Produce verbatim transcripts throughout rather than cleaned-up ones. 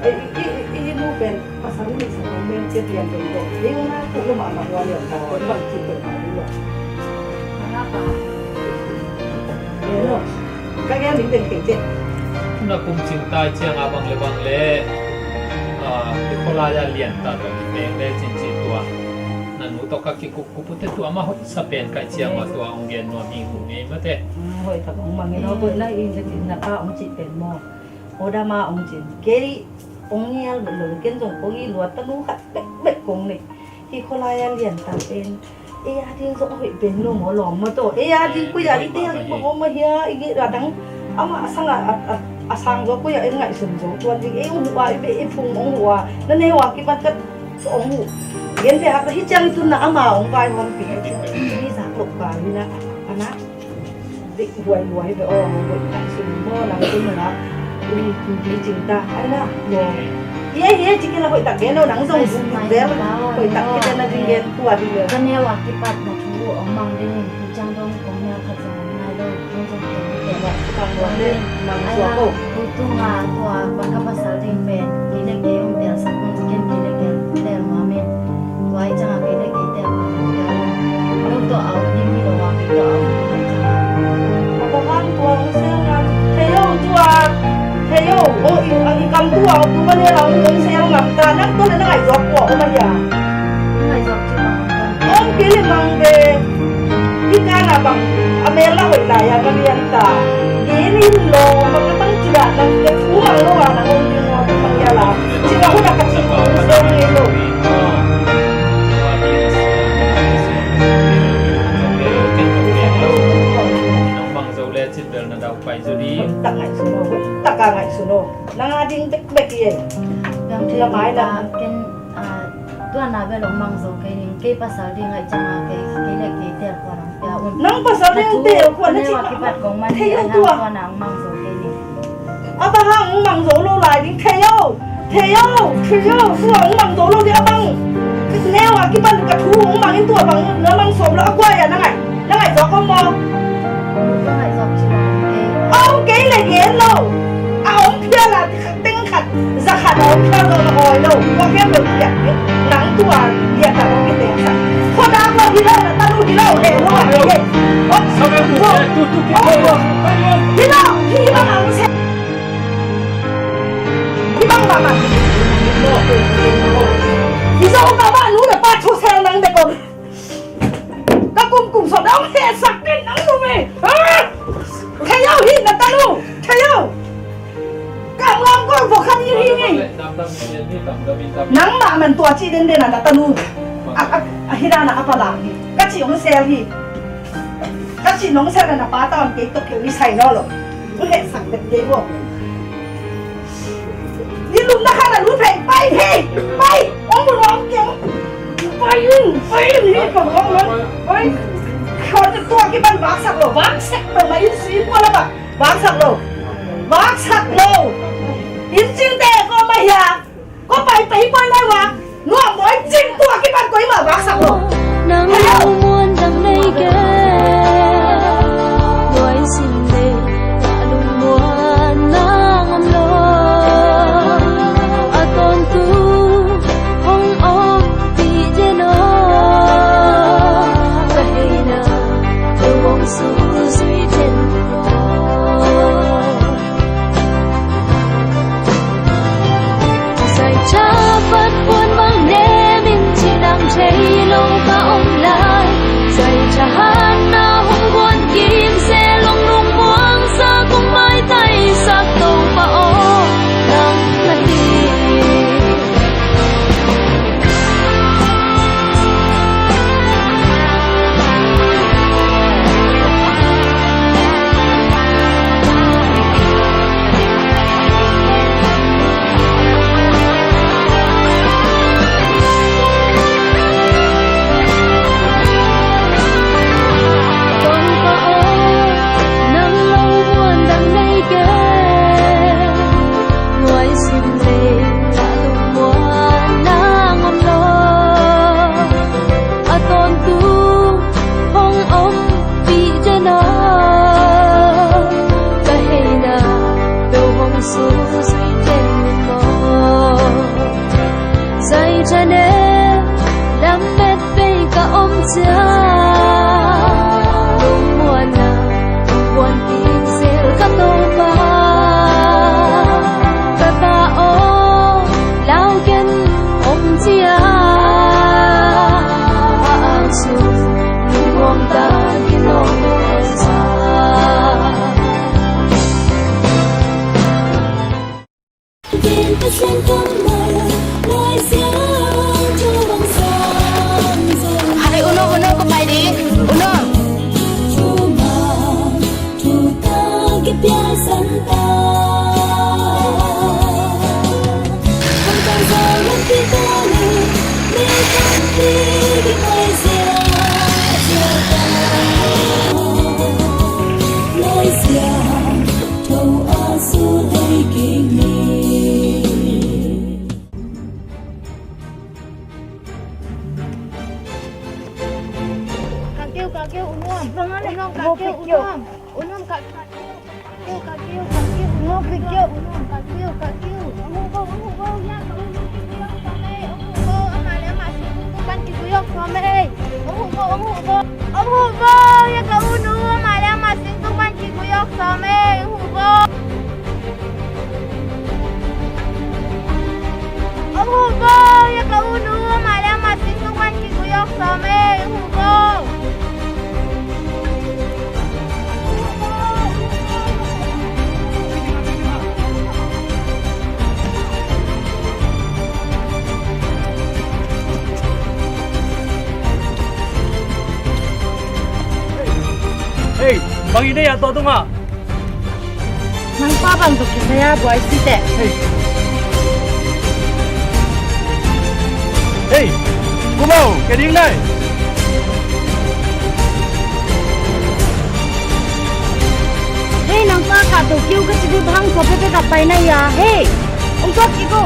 Ei, i, i, i, i nu pen pasal ni sa pen pen cia pian pen pen. Ei, nga ku lo ma ma hua lian ta ko bang ci pen ma lo. Ei, no. Ka gen ning pen pen pen. Na kum cing tai ciang a bang le bang le. Ah, i khualai a lian ta tawh ki peng le cin ci tua. Na nu tawh ka kikup kup uh te tua ma hoih sa pen kai ciang ma tua ong gen nuam hi ngu ngei mate. Mm, hoih tak ong mangin aw, hoih lai in ka cin na pa ong ci pen maw. Aw dama ong cin. Kei ong ngial bek lo, ken zong kong i luat ta nu khat bek bek kong nei. Hi khualai a lian ta pen. Ei a ding zong hoih pen lo maw lawm maw tawh. Ei a ding koi a i te a ding maw maw hia i geh a dang. Ama a sang a, a, a, a sang zo koi a en ngaihsun zo tuan ding. Ei ong hu a, i beh i phung ong hu a. Na neu a kibat kat ong hu. Gen te hak ta hi ciang i tun na ama ong vai hon pi. Ni zak lok ka hi na. Ana. Dik huai huai be aw, hoih tak sin maw nang tun na. Ui, ui, cing ta, ai na, maw. Hiai, hiai, cik la hoih tak gen aw, nang zong buk buk zel. Hoih tak kita na ding gen tua ding le. Ka neu a kipat na thu Tua hong mang ding in, tu ciang dong kong nial khat zong om nai lo, tu zong kei hong tel leh. Mang ding, mang suak ko. Tu tunga tua bang ka pasal ding pen kei le kei hong telsak un, ken kei le kei tel nuam in. Tua ahih ciangin kei le kei tel nuam in. Lo tawh a om ding hi lo a, kei tawh a om ding ahih ciangin. A bang hang tua hong sel ngam thei o tua. Thei o, o i, a i kam tua, tu mah ni a la hong sel ngam ta, nang tua le na ngaihzawk tua, o mah hia. Ngaihzawk ci mah. Om kei le mang ve. Hih kana bang a mel la hoih lai a ka lian ta. Gen in lo, bang a tang ci dah nang ke thu mang lo a nang om ding maw, thu mang ia la. Ci dah hun a ka ci ko, se ni lo. Nang bang zo le cit bel na dau pai zo di. Tak ngai suno, tak ka ngai suno. Nang a ding tek bek i e. Nang ci la mai la. Ken, ah, Tuan a bel hong mang zo kei ning, kei pasal ding ahih ciangin kei, kei le kei tel kuan hong pia un. Nang pasal ding tel kuan na ci a kipat kong man thei hi, o a tua. Tuan a hong mang zo kei ning. A bang hang hong mang zo lo lai ding, thei o, thei o, thei o, tua hong mang zo lo ding a bang. Neu a kipan ka thu hong mang in tua bang na mang sawm lo a kua ia na ngai, na ngaihzawk om maw? Ka ngaihzawk ci lo kei. A om kei le gen lo. A om phial a teng khat, za khat a om kha lo na awi lo. Kua khempeuh piak hi. Nang tua lian ta lo hi teng khat. Khuadak lo hi lo, na tanu hi lo, leh lo a hi. Hi lo, hi bang ang se. Hi bang bang ang. Hi zo ka ba nu le pa thu sel nang de ko. Ka kumkum sawt a hong hehsak den nang nu me. Ah! Thei o hi na tanu. Thei o. Ka ngam ko vo khan i hi ngi. Nangmah man tua ci den den a na tanu. A, a, a hi dan a a pa lam hi. Ka ci hong sel hi. Ka ci nong sel na na pa ta on kei tok kei i sai lo lo. Hehsak den kei vo. Ni lum na kha na lut phei, pai phei, pai. Ong mun ong keng. Pai in, pai in hi ka ong mun. Pai. Khon tua kipan vaksak lo, vaksak lo ma in si ko la ba. Vaksak lo. Vaksak lo. In cing te ko ma hia. Ko pai pai ko na wa. Nuam boi cing tua kipan ko i ma vaksak lo. Nang lo muan dang nei ke. Nuai sin le. Lungmuanna ngam lo a tawntung hong ompih den aw, ka heina lo hong suzui den aw. Zai capat puan mang nem in ci nang thei lo. Keu, ka keu, U Nuam. U Nuam, ka keu, U Nuam. U Nuam, ka keu, ka keu, ka keu, U Nuam, ka keu, ka keu. Ang hu bo, ang hu bo, ya ka U Nuam, kigui awk sawm e. Ang hu bo, amah le amah singkung pan kigui awk sawm e. Ang hu bo, ang hu bo. Ang hu bo, ya ka U Nu, amah le amah singkung pan kigui awk sawm e. Ang hu bo. Ang hu bo, ya ka U Nu, amah le amah singkung pan kigui awk sawm e. Ang hu bo. Hei, bang hi na hia tua tungah? Nang pa bang tuk kisaya buai siteh. Hei. Hei, kumau, keding nai. Hei, nang pa ka tuk kiu ka sidi bang ko pepe ka pai na ya. Hei, ong tuk kiu.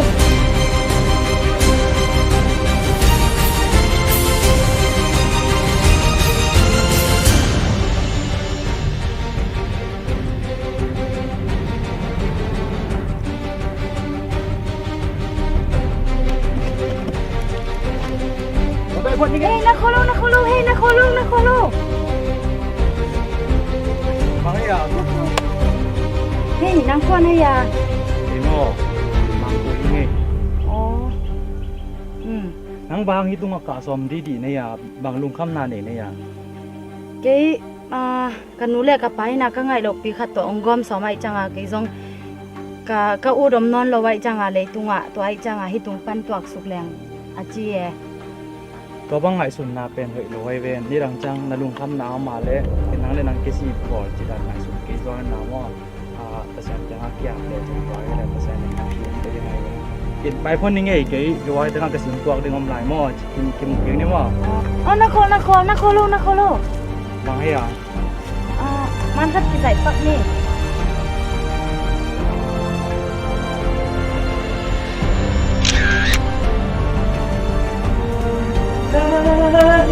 Hei, na kholo, na kholo, hei, na kholo, na kholo. Bang hei a? Hei, nang kuan hei a? Imo, mang kuan hei. Oh. Hmm. Nang bang hei tungah ka sawm didi nei a, bang lungkhamna nei nei a? Kei, ah, ka nu le ka pa in a ka ngaih lohpi khat tawh hong gawm sawm ahih ciangin kei zong ka, ka ut om nawn lo ahih ciangin leitungah tua ahih ciangin hih tung pan tuaksuk leng a ci e. Tua bang ngaihsutna pen hoih lo ahi ven. Nidang ciang na lungkhamna om a le, nang le nang kisi pawl ci dan ngaihsut kei zong na maw. Ah, Pasian kiangah kiam le, tua hi le Pasian in a kiam te ding ahi ven. Kin pai phot ning ei, kei, kei vai tengah ka sim tuak ding om lai maw. Kin, kin kiam ni maw. Oh, na khol, na khol, na khol lo, na khol lo. Bang hei a? Ah, man khat kizaih pak ni.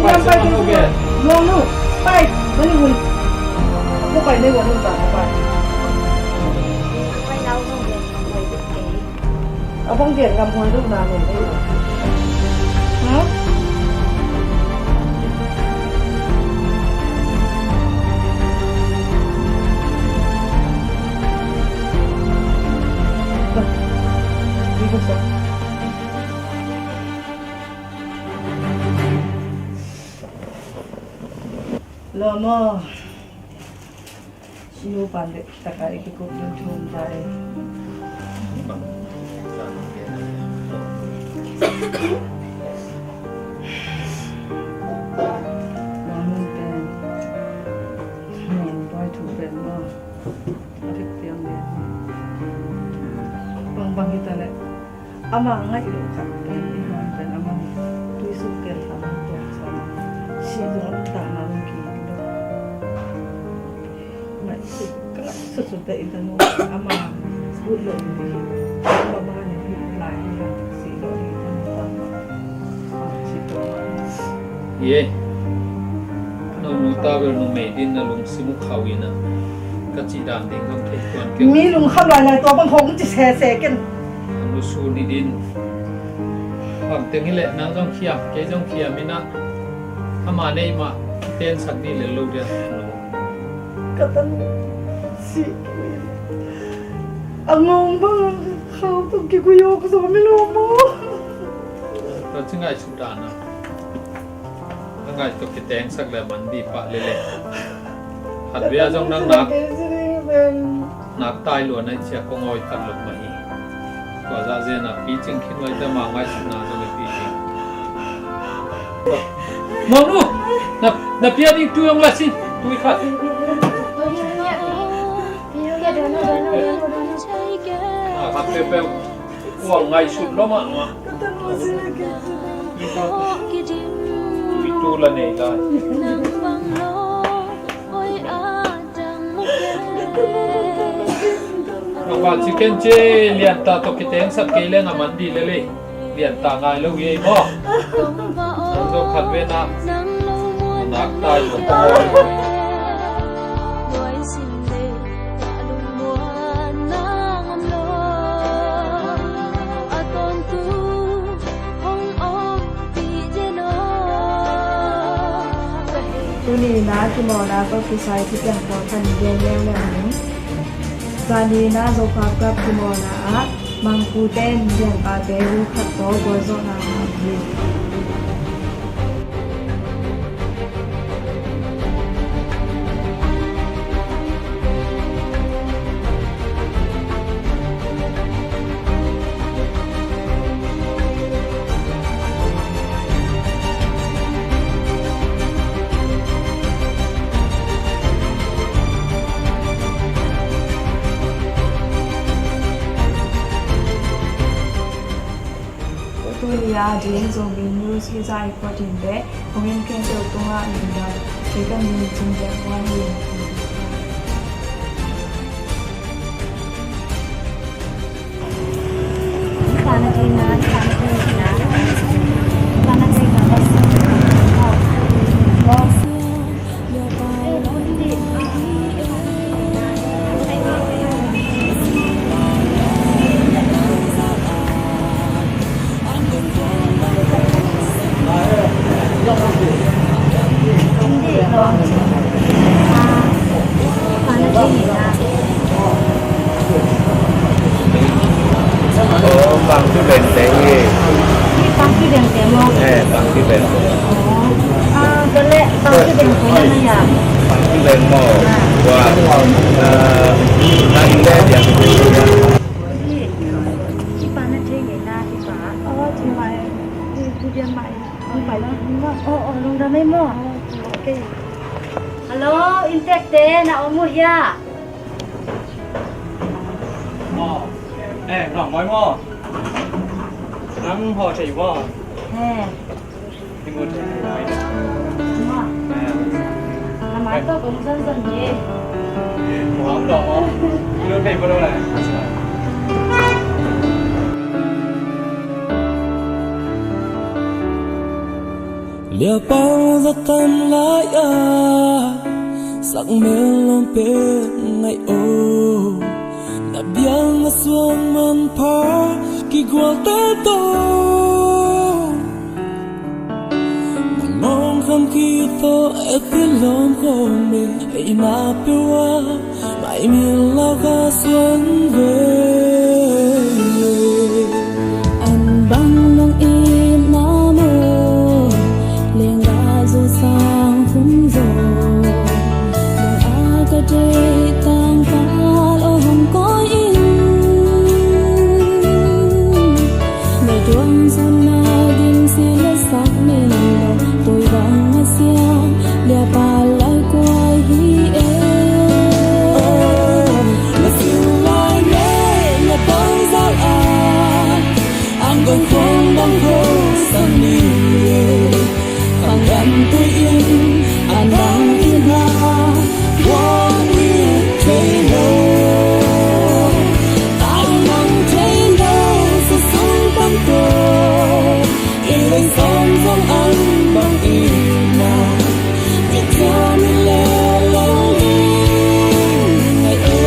Pai, pai, pai, pai. No, no. Pai, pai ni hun. Aku pai ni hun, pai, pai. Pai lau hun, pai ni hun. A bang gen ngam huai lo na nei nei. Ha? Dah. Di ko sa. Lo mo. Sinu pan dek taka i kikup ding thum dai. Manu pen. Manu pai thu pen ma. A thik piang dek. Bang bang hi ta leh. Ama ngaih loh khat pen i hong pen ama tuisuk kel khat tuak sa. Si zong a tak na lung ki lo. Ngaih suk ka ngaih suk suk te i tanu ama ut loh ni hi. Ama ba ni hi lai hi ha. Si loh ni i tanu ta ma. Si to ma. Ye. Nong nu ta bel numei din na lungsim uh khau in a. Ka cih dan ding zong thei tuan kei. Mi lungkham lailai tua bang hong ci sese ken. Nusu ni din. Bang teng hi leh nang zong khiam, kei zong khiam in a. Ama nei mah tengsak dih lel lo dia. Ka tan si. A ngong bang khau tuk kikuyok zo mi lo mo. Tua ci ngaihsut dan a. A ngaih tawh kitengsak le man dih pah lele. Khat vei a zong nang nak, nak tai luan a i ciak kong awi khat lo mah hi. Tua zah zen a picing khin vai ta ma ngaihsutna zong i picing. Mawnu, na, na pia ding tui hong la sin, tui khat. Ah, khat peuhpeuh. Ua ngaihsut lo mahmah. Itu la nei lai. Nang ba ci ken ci lian ta tawh kitengsak kei leng a man dih lel ei. Lian ta ngai lo hi ei maw. Nang zo khat ve na. Nang Tuni na kimawlna tawh kisai thutiang tawh kan gen leuleu ning. Zani na Zokhawkap kimawlna ah Mangpute in lianpate lu khat tawh gualzawhna ngah hi. Tuni a ding Zomi News hi zah i phuatin teh, comment khempeuh tungah lungdam. Kei ka min Cin Biak Muan hi. Ồ, Pangpi Beng te hi. Pangpi Beng te maw? Eh, Pangpi Beng. Ồ. Ah, ka leh Pangpi Beng koi na na ya? Pangpi Beng maw? Ah. Wa, eh, na in le dia. Hi, hi pa na thei ngei na hi pa. Ồ, thei mai. Hi, hi dia mai. Hi pa na. Ồ, ồ, lungdam mai maw? Ok. Hello, Inntek te na om uh hia? Maw. Eh, Nong Moi maw. Nang haw thei maw. Eh. Hi ngut. Maw. Eh. Na mai tawh kong zon zon hi. Maw, om dawh maw. Lut thei maw lo le. Liapang za tam lai-a, sak mel lawm pen ngaih o. Na biang a suang manpha kigualte tawh, na mawngkham khit tawh et hi lawm khawm e. Eima peuh a mai min lak a suan ve. An bang nong itna maw, lengga zo sang hun zo. Nong a ka deih tangval aw hong kawi in. Na tuam sun na din si le sak min lo, koi bang a siam liapa lai kuai hi e. Na sil lai le na pau zal a, ang gong khong bang khong sang ni e. Khang gam tui in an bang in ha, wang in thei lo. Tang mang thei lo, sa sung pan to. I lei sawm zong an bang in na, i thiam i le lo ding ai e.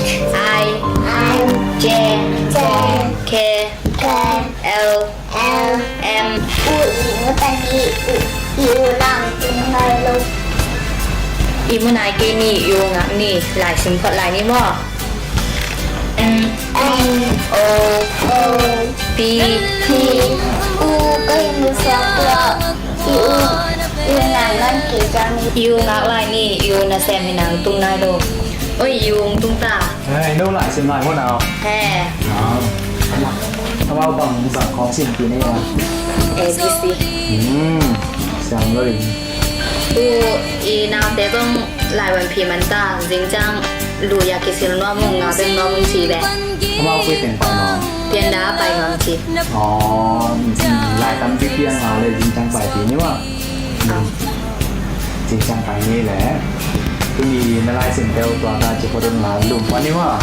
I, I, J, J, K, K, L, L, M. U i mu tang i u, i u nang tung nai lo. I mu nai kei ni, i u ngak ni, lai sim phot lai ni maw. N, N, O, O, P, P. U ka i mu suak tua. I u, i u ngak nang kei jang ni. I u ngak lai ni, i u nasem hi nang tung nai lo. Oi, i u tung ta. Hei, no lai sim lai maw nau. He. Ah. Amau bang, bang khawng sim kik ni a. A B C. Hmm. Siam lo in. U i naute zong lai van phi man ta, zing ciang lui a kisil nuam ung, ngau beng nuam ung ci leh. Amau koi teng pai nuam. Pian da pai nuam ci. Aw, lai tampi piang a leh zing ciang pai phi ni maw. Zing ciang pai ni leh. Tuni na lai sim teu tua ka ci phot un la lum pua ni maw.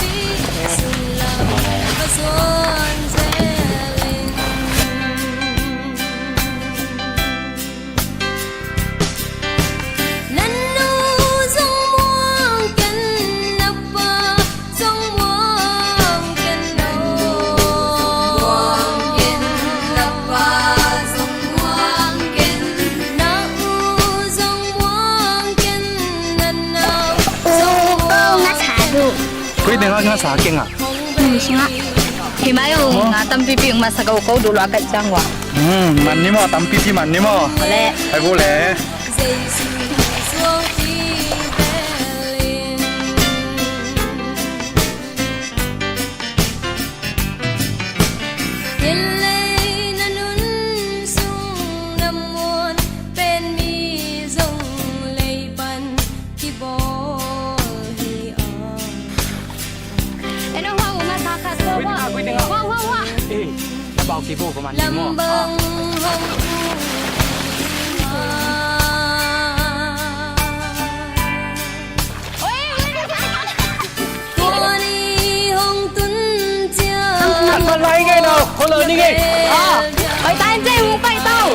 Koi teng a ngasa keng a. Hi mai ung, nga tampipi ung masa ko ko dulu akat jang wa. Hmm, man ni maw, tampipi man ni maw. Ole. Hai bu le. Eno hua uma sa khat hua hua. Hua hua hua. Eh, na bau ki bu ko man ni mo. Kan lai ngai no, ko lo ni ngai. Ah, pai tan je, hung pai tau.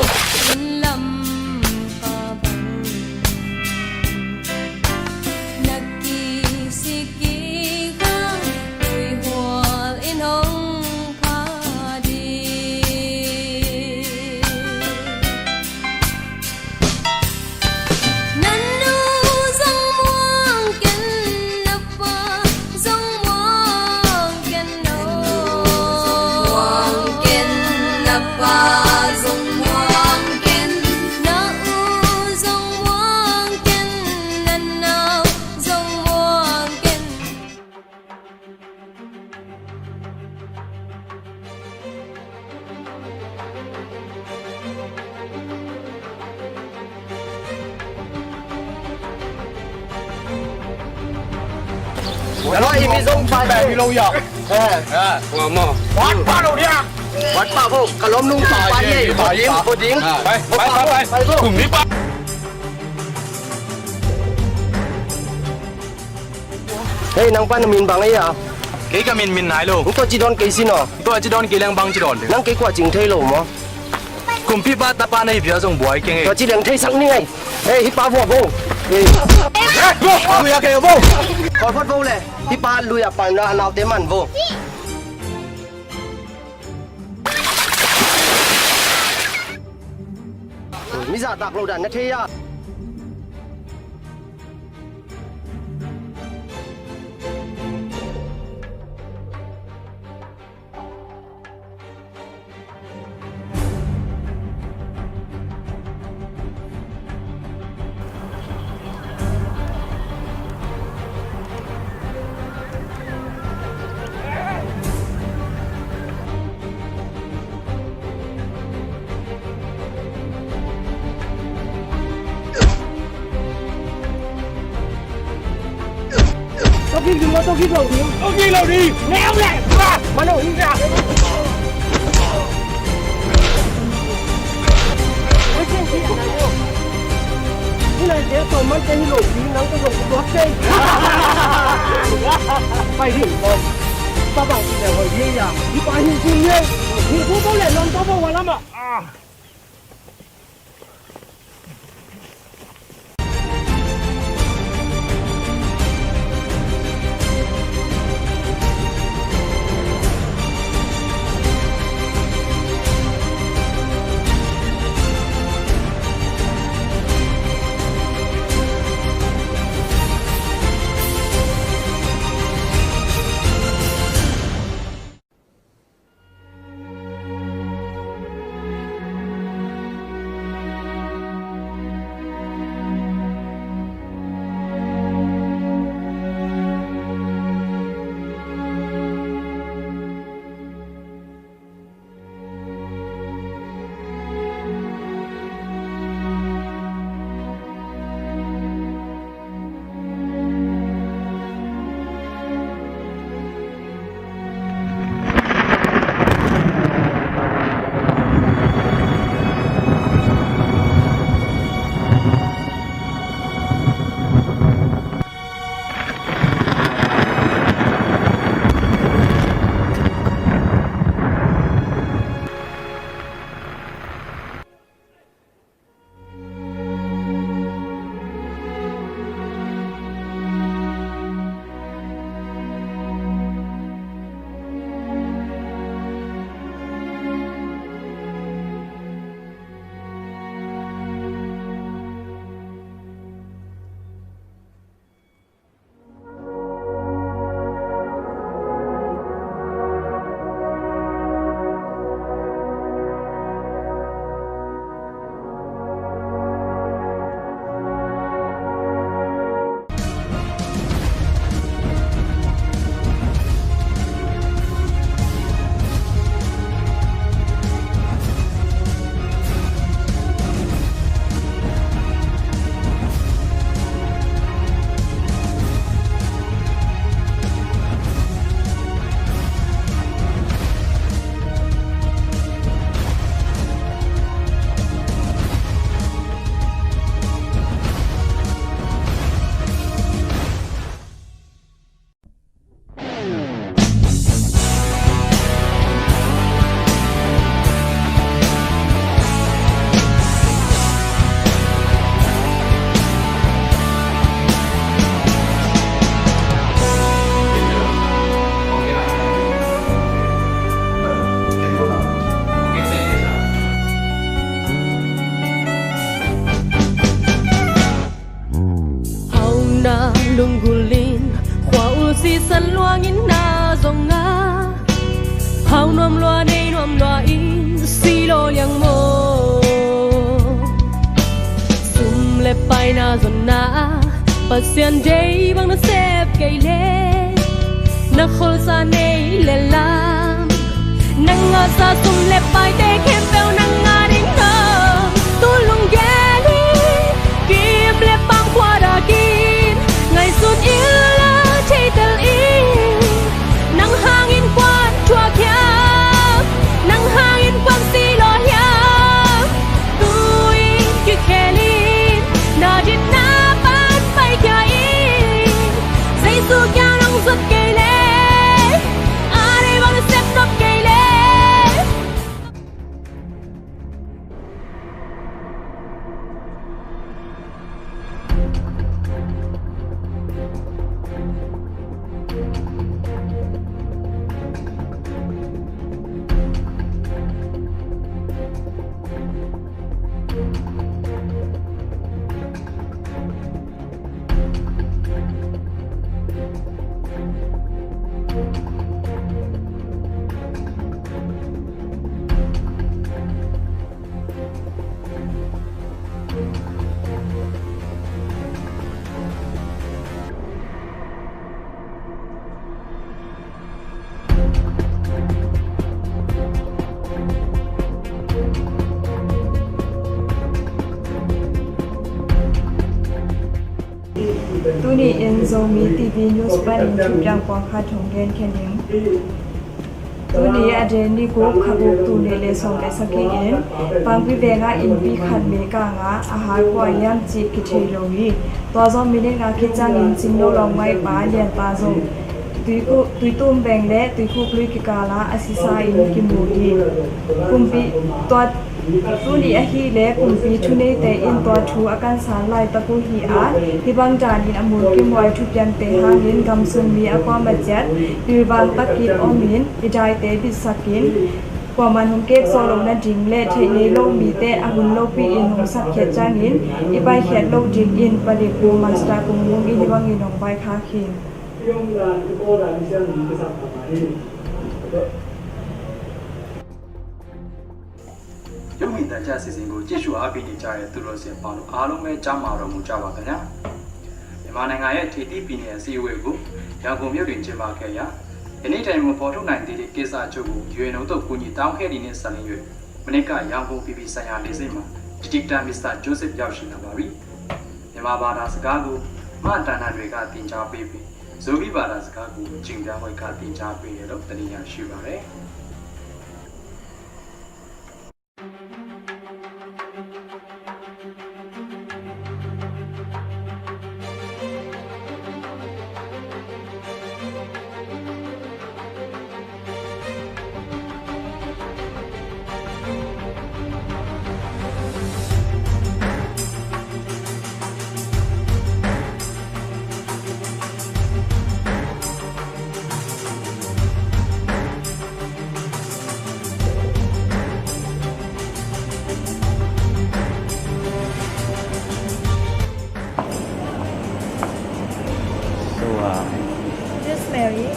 Alo, i mi zong pai mi lo ya. Eh. Ngam mo. Wat pa lo dia. Wat pa bo, ka lom nung pa ye, pa ding, pa ding. Pai, pai, pai, pai. Kum ni pa. Hei, nang pa na min bang ei a? Kei ka min Min Nai Lo. Nang tua ci dawn kei sin aw. Tua ci dawn kei leng bang ci dawn de. Nang kei kua cing thei lo maw? Kumpipa tapa na hi pia zong buai keng ei. Tua ci leng theisak ni ei. Hei, hih pa vua vo. Hei. Lui a kei vo. Kawlphat vo le. Hih pa lui a pan la naute man vo. Mi zahtak lo dan na thei a. Tawh kik ding maw, tawh kik lo ding. Tawh kik lo ding. Neu leh, ba, mano in ja. Ina je to man te hi lo ding, nang ko ko ko te. Pai ding ko. Tabang te ho ye ya. Hi pa hi ding ye. Hi ko ko le non to ko wala ma. Ah. Hangin na zong a hau nuam lua, nei nuam lua in si lo liang maw? Sum le pai na zonna Pasian deih bang na sep kei le, na kholsa nei le lam. Nang a sa sum le paite khempeuh nang a ding na. Tu lunggel hi, kim le pang khua dakin ngaihsun inla theitel in. Nang hangin kuan thuak hiam? Nang hangin kuan si lo hiam? Tu-in kikhelin na ditna pan paikhia in. Jesu kiang nang zuat kei le, a nei bang na sep nop kei le. Tuni in Zomi TV News panin thupiang pawlkhat hong genkhia ning. Tuni a den ni guk, kha guk, tul nih le sawm le sagih in Pangpi veng ah innpi khat mei kang ah a hai kua hiam cih kithei lo hi. Tua zong minute nga khit ciangin Cingno Lawngmai pa Lianpa zong Tuiku-, Tuitum veng le Tuikhuk lui kikal ah a sisa in kimu hi. Kumpi tua Tuni ahih leh kumpi thuneite in tua thu a kansan laitak uh hi a, hih bang danin a mun kimuai thupiangte hangin gamsung mi a kuamah ciat pilvang takin omin i daite bitsakin, kuaman hong kek zawh loh nading le theih ngei lo mite a hun lopi in hong sapkhiat ciangin i paikhiat loh dingin palik Pu Master Kung Mung in hih bangin hong vaikhak hi.ရုပ်မြင်သံကြားအစီအစဉ်ကို ကြည့်ရှုအားပေးနေကြတဲ့ သူတော်စင်ပေါင်းတို့ အားလုံးပဲ ကျန်းမာတော်မူကြပါခင်ဗျာ။ မြန်မာနိုင်ငံရဲ့ ထိပ်သီးပြည်နယ်အစည်းအဝေးကို ရန်ကုန်မြို့တွင် ကျင်းပခဲ့ရာ ယနေ့တိုင် မဖော်ထုတ်နိုင်သေးတဲ့ ကိစ္စအချို့ကို ယူအန်အို သို့ ကူညီတောင်းခဲ့သည်နှင့် ဆက်လျင်း၍ မနေ့က ရန်ကုန် အပြည်ပြည်ဆိုင်ရာ လေဆိပ်မှာ Director Mister Joseph ရောက်ရှိလာပါပြီ။ မြန်မာဘာသာစကားကို မဟာတဏ္ဍာတွေက သင်ကြားပေးပြီး ဇိုဝီဘာသာစကားကို ကျင်ပြောင်းဝဲက သင်ကြားပေးတယ်လို့ သတင်းရရှိပါတယ်။ So, uh, Yes, Mary.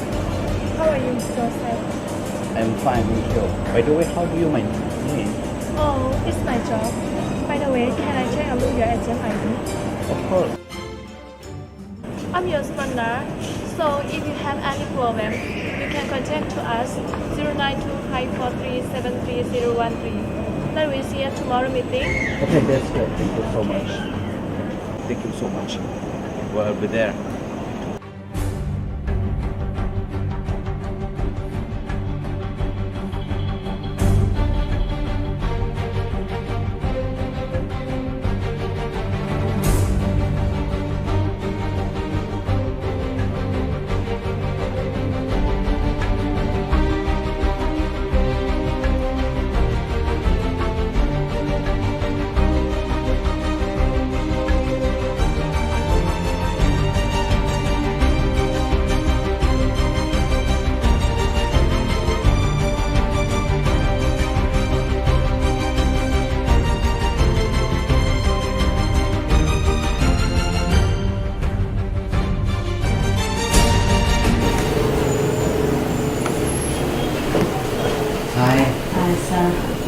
How are you, Joseph? I'm fine, thank you. By the way, how do you my name? Oh, it's my job. By the way, can I take a look your agent I D? Of course. I'm your sponsor, so if you have any problem, you can contact to us, zero nine two five four three seven three zero one three. Then we see you tomorrow meeting. Okay, that's good. Thank you so much. Thank you so much. We'll be there.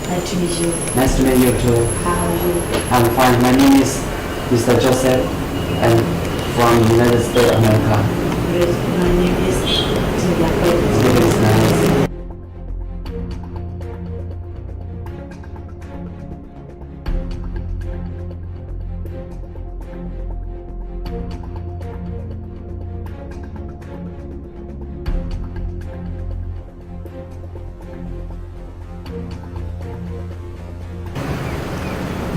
Nice to meet you. Nice to meet you too. How are you? I'm fine. My name is Mister Joseph. I'm from United States of America. Yes, my name is Julia. It's very nice.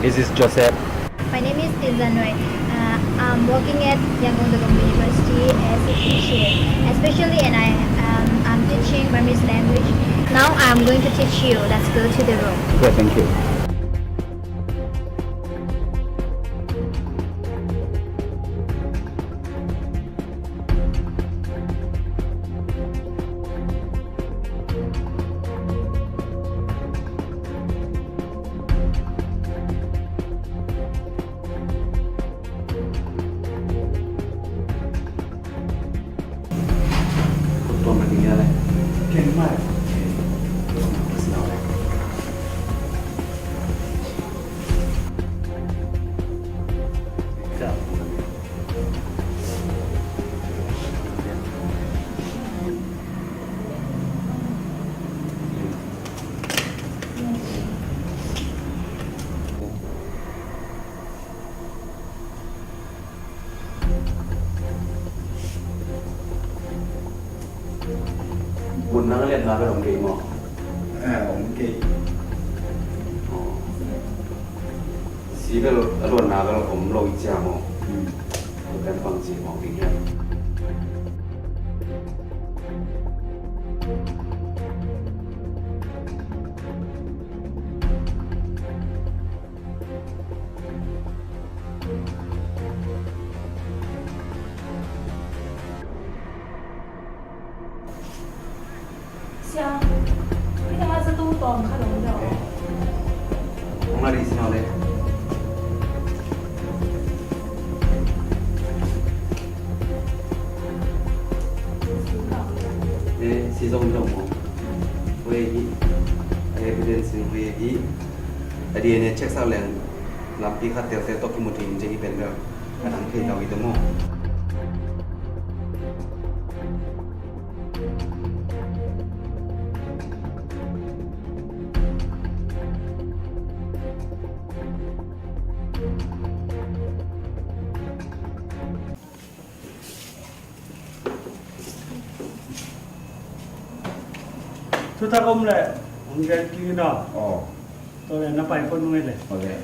This is Joseph. My name is Tinzanoi. Uh, I'm working at Yangon Dugong University as a teacher, especially, and I, um, I'm teaching Burmese language. Now I'm going to teach you. Let's go to the room. Okay, thank you. Mun nang liatna bel om kei maw? Eh, om kei. Oh. Si bel a luanna bel om lo i cia maw? Hmm. Tua pen bang ci mawk ding hiam? Sia, hih tengah zatu tawm khat om deuh. Hong la dih si naw le. Eh, si zong dong mo. Hoi hi. Evidence ni hoi hi. A D N A check sak leng lampi khat teltel tawh kimu thei in ci hi pen bel. A dang thei tau hi ta maw? Thutak om leh hong gen kik in aw. Aw. Tua leh na pai phot nung ei leh. Aw leh.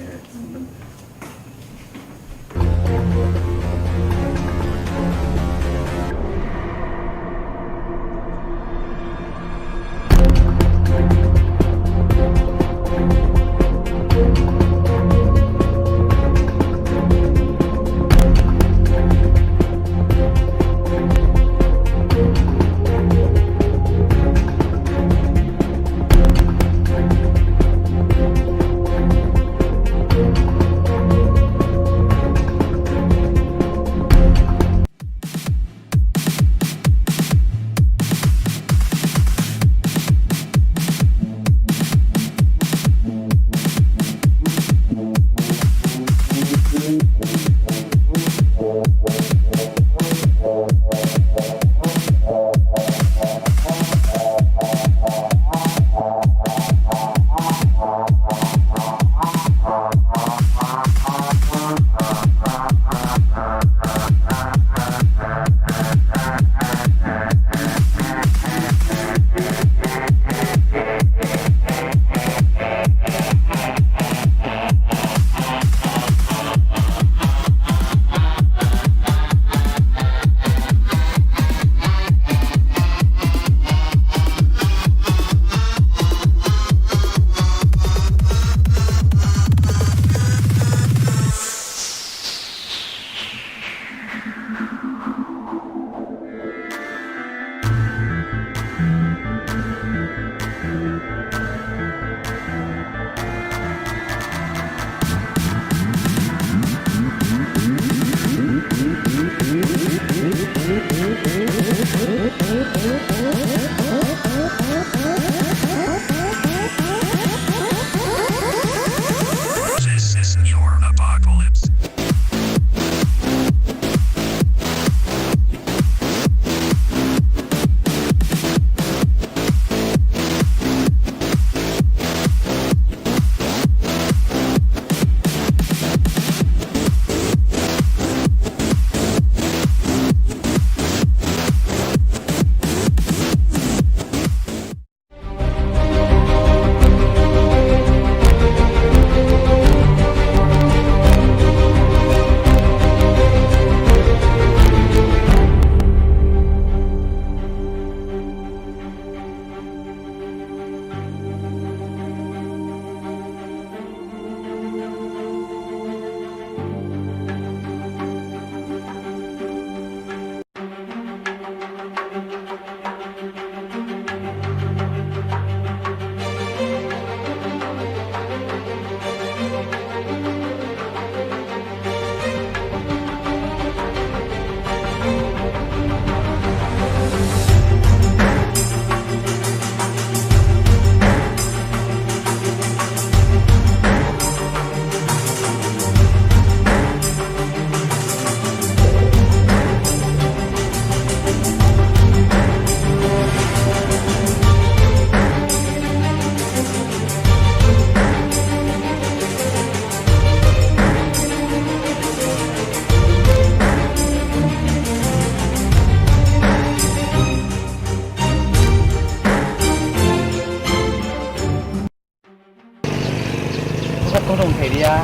Zong thei dia.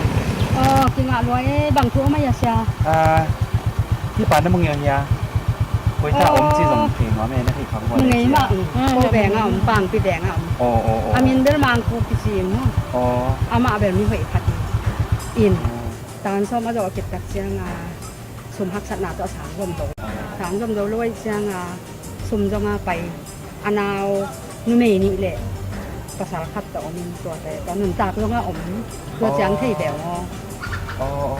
Aw, kingah lua e, bang thu om a hia sia? Ah, hih pa na mu ngei hia? Koi ta om ci zong thei nuam e, na theih khak nuam e sia. Mu ngei mah, ko veng a om, Pangpi veng a om. Aw, aw, aw. A min bel Mangpu kici maw. Aw. Amah bel mi hoih khat in. Aw. Tan sawm a zawh khit tak ciang a, sum haksatna tawh a sang zom zo. Sang zom zo lo ahih ciang a, sum zong a pai. A nau numei nih le pasal khat tawh om in, tuate tawh nuntak zong a om. Tua ciang thei beu aw. Aw, aw, aw, aw.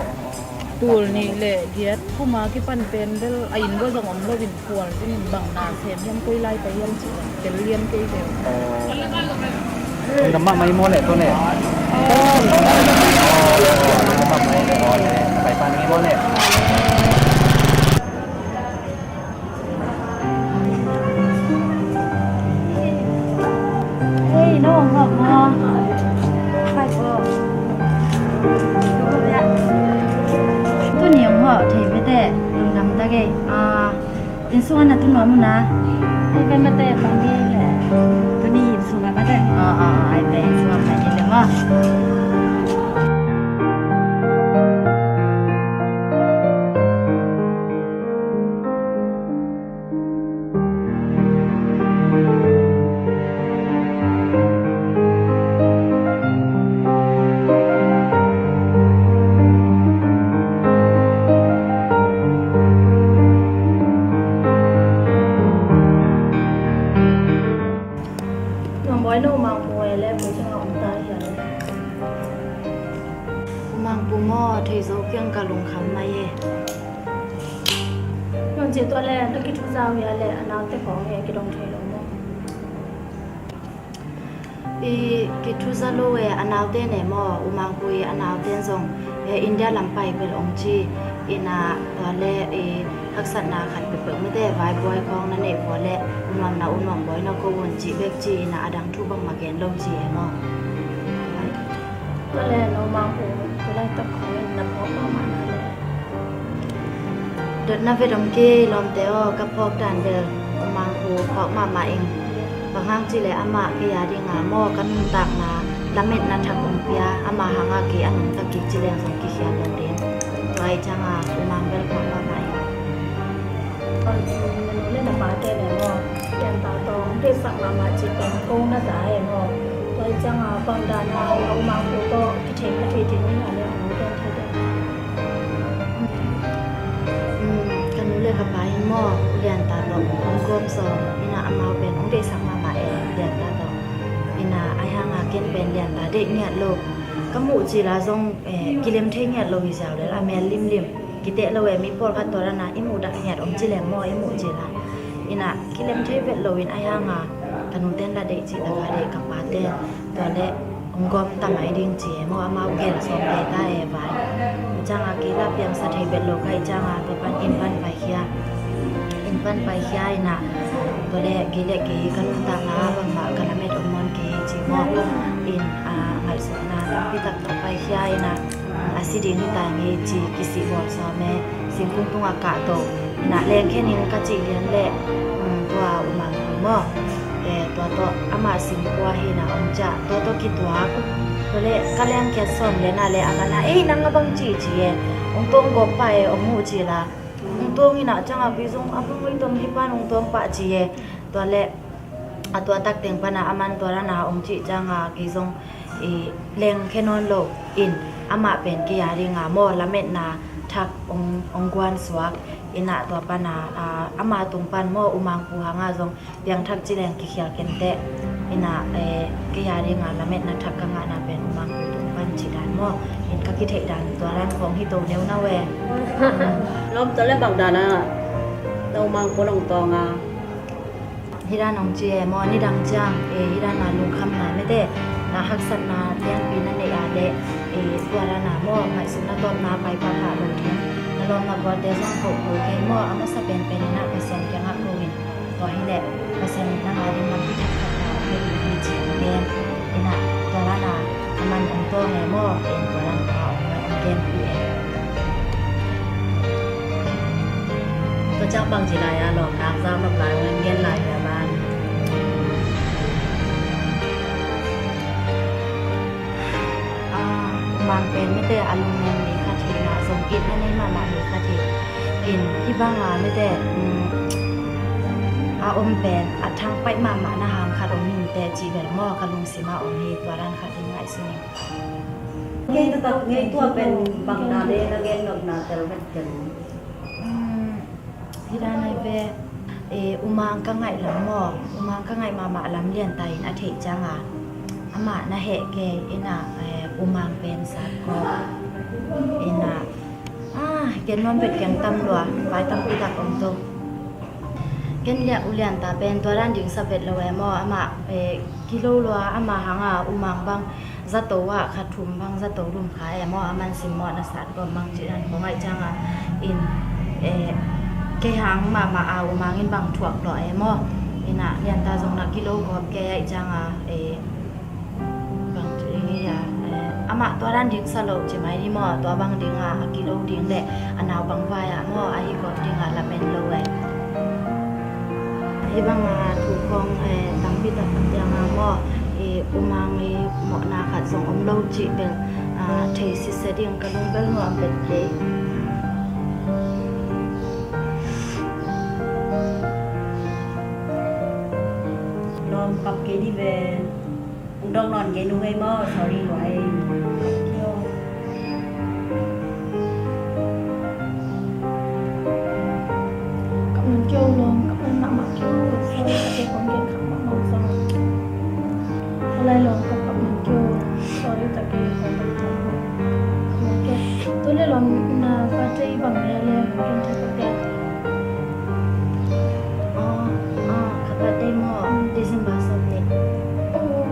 Tul nih le giat kum a kipan pen bel a inn bua zong om lo in, khual ding in bang na sem hiam, koi lai pai hiam cih zong tel lian kei beu. Aw. Lungdam mahmah i maw le, tua le. Aw, lungdam mahmah i maw le. Pai pan i maw le. Hei, no hong hawh maw? Pai ko. Tuni hong hawh thei bete, lungdam ta kei. Ah, inn sungah na tu nuam uh na? Hei, pen bete, pang ni le. Tuni inn sungah bete. Ah, ah, ah, ai pen inn sungah pai ni le maw? Nuam Bawi, no Mangpu e le, pu ciang a om ta hia le? Mangpu maw, thei zo kiang ka lungkham mai e. Nong ci tua le, na kithuza uh hia le, a naute khawng he kidong thei lo maw? I kithuza lo e, a naute ne maw, U Mangpu i a naute zong, e, India lam pai bel ong ci, ina tua le, i haksatna khat pekpek mite, vaibuai khawng na neih vua le, u nuam na u nuam buai na ko un ci bek ci, ina a dang thu bangmah gen lo ci e maw? Tua le no Mangpu, tu laitak khawng in na phawk mahmah na le. Dotna ve dom kei lawmte aw, ka phawk dan bel U Mangpu phawk mahmah ing. Bang hang cih leh amah kei a dinga maw ka nuntakna lametna thak hong pia, amah hanga kei a nungta kik ci leng zong kikhial lo ding. Tua ahih cianga U Mang bel phawk mahmah ing. Nanu le na pate le maw, pianta tawh hong deihsak mahmah cih pen ko na za e maw. Tua ahih cianga bang dana U Mangpu tawh kithei na thei ding ing a le hong gen thei ding. Ka nu le ka pa in maw, Lianta tawh hong gawm sawm ina, amau pen hong deihsak mahmah e, Lianta tawh. Ina, ahi hanga ken pen Lianta deih ngiat lo. Ka muh cila zong, eh, kilem thei ngiat lo hi ziau lel, a mel limlim. Kiteh lo e, mi pawlkhat tawh dana i muh dah ngiat om ci leng maw, i muh cila. Ina, kilem thei vet loin ahi hanga ka nuten la deih cih taka deih ka paten. Tua le hong gawm ta mai ding ci e maw, amau gel sawm te ta e vai. Tua cianga kei la piangsa thei bet lo ka hih cianga tua pan inn pan paikhia. Inn pan paikhia ina, tua le kei le kei ka nuntakna bangmah ka lamet om nawn kei ci maw. In, ah, ngaihsutna tampi tak tawh paikhia ina, a si ding hi ta ngei ci kisih bawl sawm e, singkung tungah kahto. Ina lengkhen in ka cih lian le, um, tua U Mangpu maw. Eh, tua tawh amah singkua hi ina hong ciah, tua tawh kituak. Tua le ka lengkhen sawm le na le a man a, ei, nang a bang ci ci e. Hong tuang gawp pah e, hong muh ci la. Hong tuang ina cianga kei zong a bang oi tom hi pan hong tuang pah ci e. Tua le a tua tak teng pana a man tua dana hong cih cianga kei zong i lengkhe nawn lo in, amah pen kei a dinga maw lametna thak hong, hong guan suak ina, tua pana, ah, ama tung pan maw U Mangpu hanga zong piangthak ci leng kikhial kenteh ina, eh, kei a dinga lametna thak ka ngahna pen U Mangpu tung pan ci dan maw. In ka kitheih dan tua dan khawng hi to neu na ve. Lawm, tua le bang dana na U Mangpu nong tawng a? Hi dan hong ci e maw, nidang ciang, eh, hi dana lungkhamna mete, na haksatna lianpi na neih a le, eh, tua dana maw, ngaihsutna tawpna pai pahpah lo ding. Na lawmna gualte zong koh ko kei maw, a masa penpen ina Pasian kiangah ko in. Tua hi leh Pasian in nang a ding lampi thakthak na hong pia ding hi ci hong gen. Ina tua dana a man hong tawng e maw, in tua dan tua hong, hong genpih e. Tua ciang bangci lai a lawm, nang zau nop lai hong gen lai hi a ban. Ah, U A lungnem nei khat hi, na zong itna nei mahmah nei khat hi. In hih banga mite, um, a om pen a thangpaih mahmahna hang khat om hi inteh cih bel maw, ka lungsim ah om hi. Tua dan khat in ngaihsun ing. Kei taktak ngei tua pen bang na le na gen nopna tel vet tel. Um, Hi dan ai ve, eh, U Mang ka ngaih lam maw, U Mang ka ngaih mahmah lam Lianta in a theih cianga amah na heh kei ina, eh, U Mang pen sat ko ina, ah, ken nuam vet keng tam lua, vai tampi tak om to. Ken liah U Lianta pen tua dan ding sa vet lo e maw, amah, eh, kilo lua, amah hanga U Mang bang zato ah kha thum bang zato lum kha e maw, a man simmawh na sat gawm bang cih dan kong aih cianga in, eh, kei hang mahmah a U Mang in bang thuak lawh e maw, ina Lianta zong na kilo gawp kei aih cianga, eh, bang cih ding hi a, eh, amah tua dan ding sa lo ci mai ni maw, tua bang dinga a kilo ding le a nau bang vai ah maw, ahi gawp dinga lamen lo e. Hih banga thu khawng, eh, tampi tak cianga maw, eh, U Mang i mawhna khat zong om lo cih bel, ah, thei sitset ding ka lung bel nuam vet kei. Lawm kap kei di ve. Ung dong nawn kei nung ei maw, sorry lua ei. Kap man kei o lawm, kap man mahmah kei o, sorry, a kei kong gen kap mahmah zong. Alai lawm kap kap man kei o, sorry, ta kei kong gen kap man kei. Tua le lawm na birthday bang le le kong gen kap kap. Oh, ah, ka birthday maw, December sawmnih. Oh.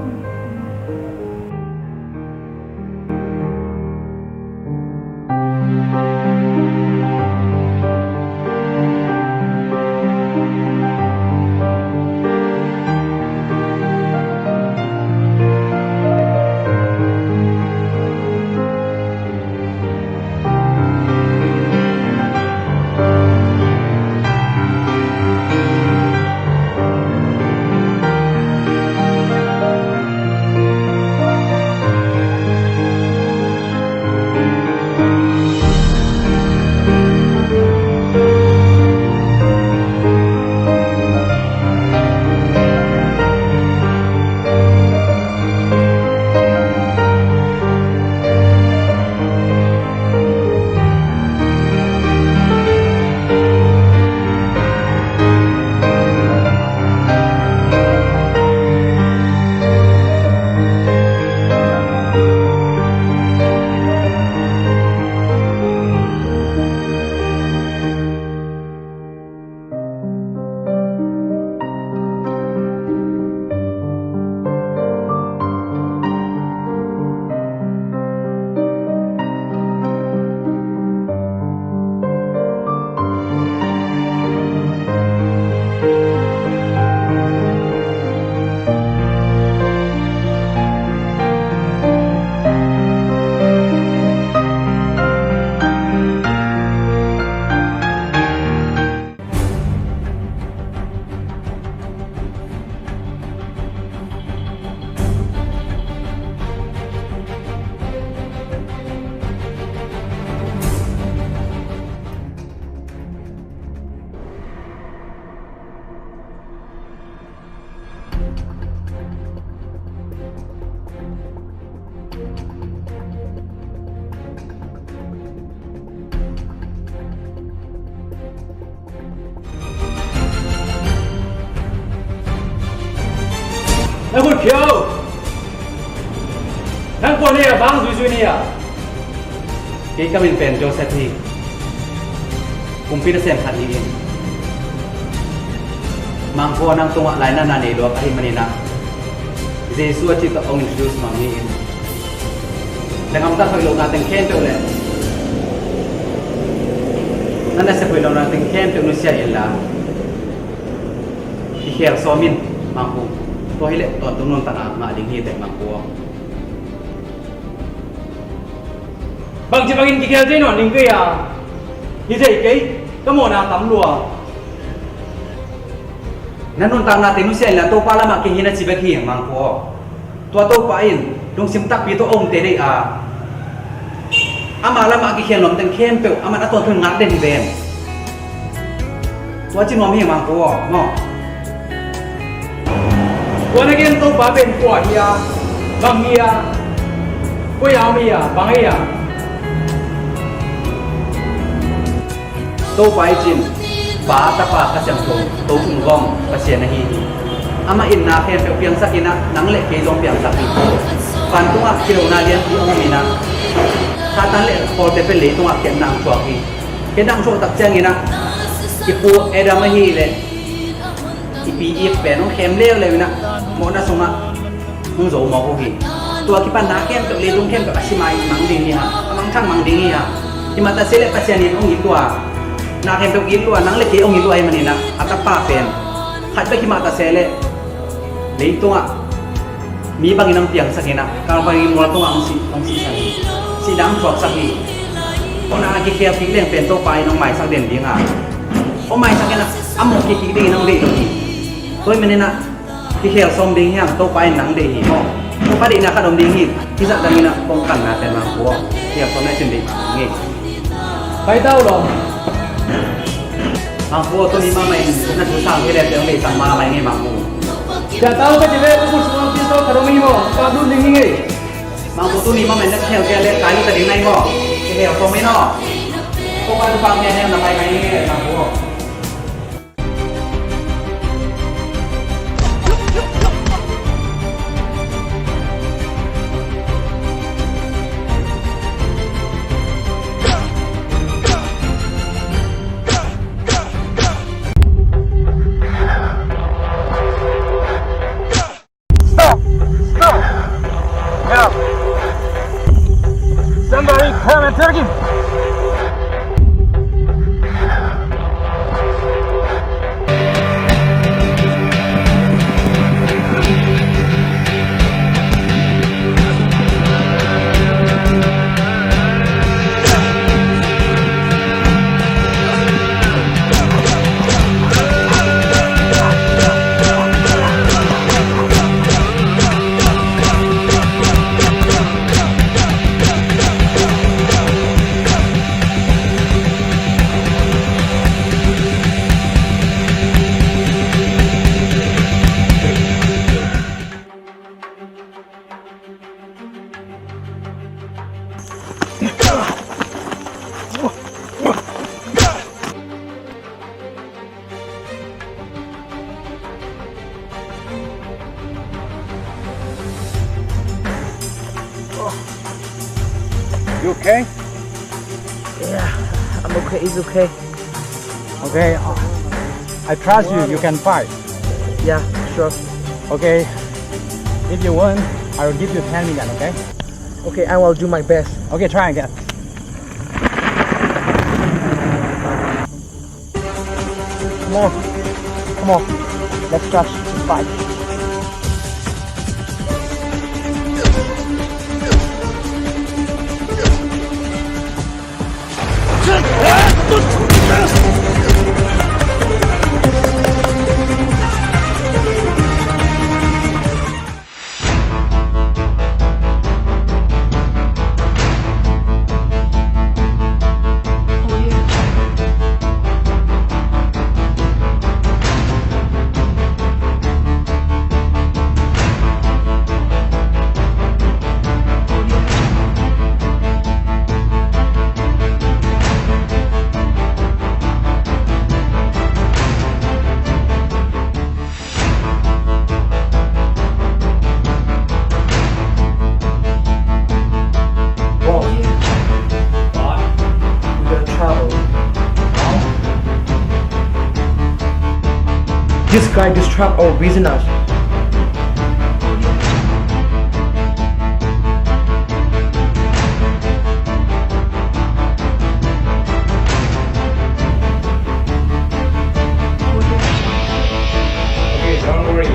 Na khut khia o. Nang kua ni a, bang zuizui ni a. Kei ka min pen Joseph hi. Kumpi nasem khat hi in. Mangkua nang tungah lainatna nei lua ka hih manin ah, Jesu a cih tawh hong introduce nuam hi in. Na gamtat hoih lohna teng khempeuh le na nasep hoih lohna teng khempeuh nusia inla, i khel sawm in, Mangkua. Tua hileh tawntung nuntakna ngah ding hi teh, Mangkua. Bangci bangin kikhel thei nawn ding kei a, hi thei kei, ka mawhna tam lua. Na nuntakna teng nusia inla Topa lamah kei hi na ci bek hi, Mangkua. Tua Topa in lungsim takpi tawh a omte deih a, Ama lamah a kikhel nuam teng khempeuh aman a tawntung ngak den hi ven. Tua ci nuam hi Mangpu aw, maw. Tua na gen Topa pen kua hi a, bang hi a, koi a om hi a, bang hi a. Topa i cin, Pa, Tapa, Kha Siangtho, Topa Gumgawm Pasian ahi hi. Amah in na khempeuh piangsak in ah, nang le kei zong piangsak hi. Vantungah kidona lianpi a om in ah, Satan le pawlte pen leitungah khenna hong thuak hi. Khenna hong thuak tak ciangin ah, i pu Adam ahih leh i pi Eve pen hong khem leuleu in ah, mawhna sungah hong zo mawk uh hi. Tua kipan na khempeuh, leitung khempeuh a si mai mang ding hi hang, a mangthang mang ding hi hang. Himah ta se leh Pasian in hong it lua, na khempeuh it lua, nang le kei hong it lua ahih manin ah, a Tapa pen khat bek himah ta se leh leitungah mi bangin hong piangsak in ah, Calvary mual tungah hong si, hong sihsak hi. Sihna hong thuaksak hi. Tua na kikhel kik leng pen Topa in hong maisak den ding a, hong maisak in ah, a mawh kik kik dingin hong deih lo hi. Tua ahih manin ah, kikhel sawm ding hi hang, Topa in nang deih hi maw. Topa deihna khat om ding hi. Hih zah dangin ah kong kanna pen Mangpu aw, kikhel sawm le cin deih ding hi. Pai ta uh law. Mangpu aw, tuni mahmah in na thu sang hi leh teng deihsak mahmah ing ei Mangpu. Sia tau ka ci leh, ka khut sungah pistol khat om hi maw. Ka lut ding hi ing ei. Mangpu, tuni mahmah in na kikhel kei leh kai lut ta ding na hi maw. Kikhel sawm ing aw. Topa thupha hong pia in na pai mai ing ei Mangpu aw. Stop! Stop! Help! Somebody come and take him! You okay? Yeah, I'm okay. It's okay. Okay, uh, I trust you. You can fight. Yeah, sure. Okay, if you win, I will give you ten million, okay? Okay, I will do my best. Okay, try again. Come on. Come on. Let's crash. Fight. Boss, but we gotta travel now. This guy disrupt our business. Okay, don't worry.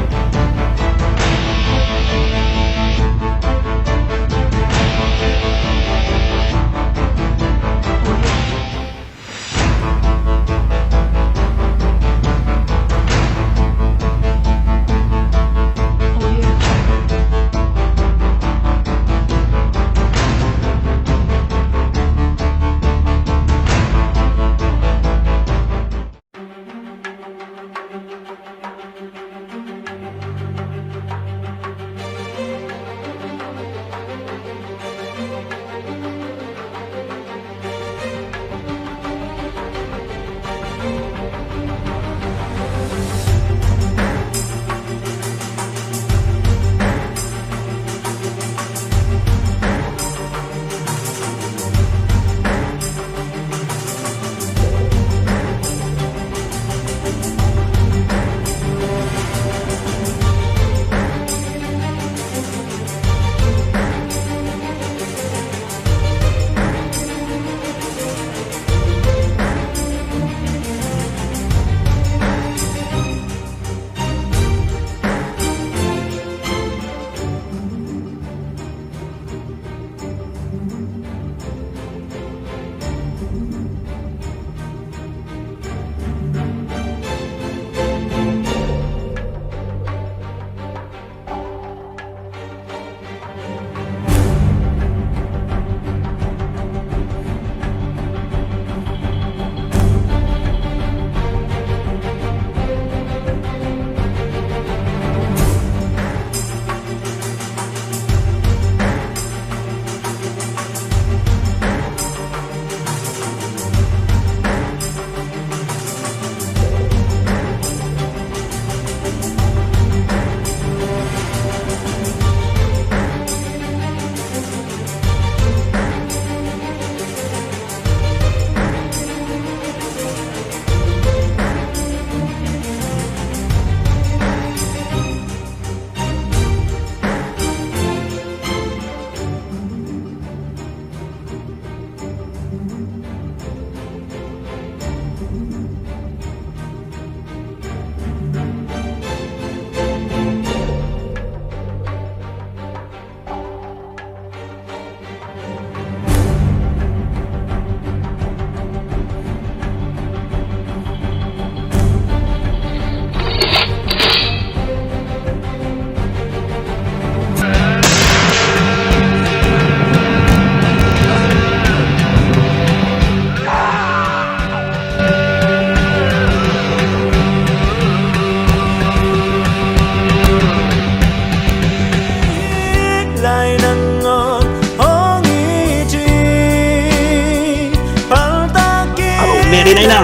Ei, nai na.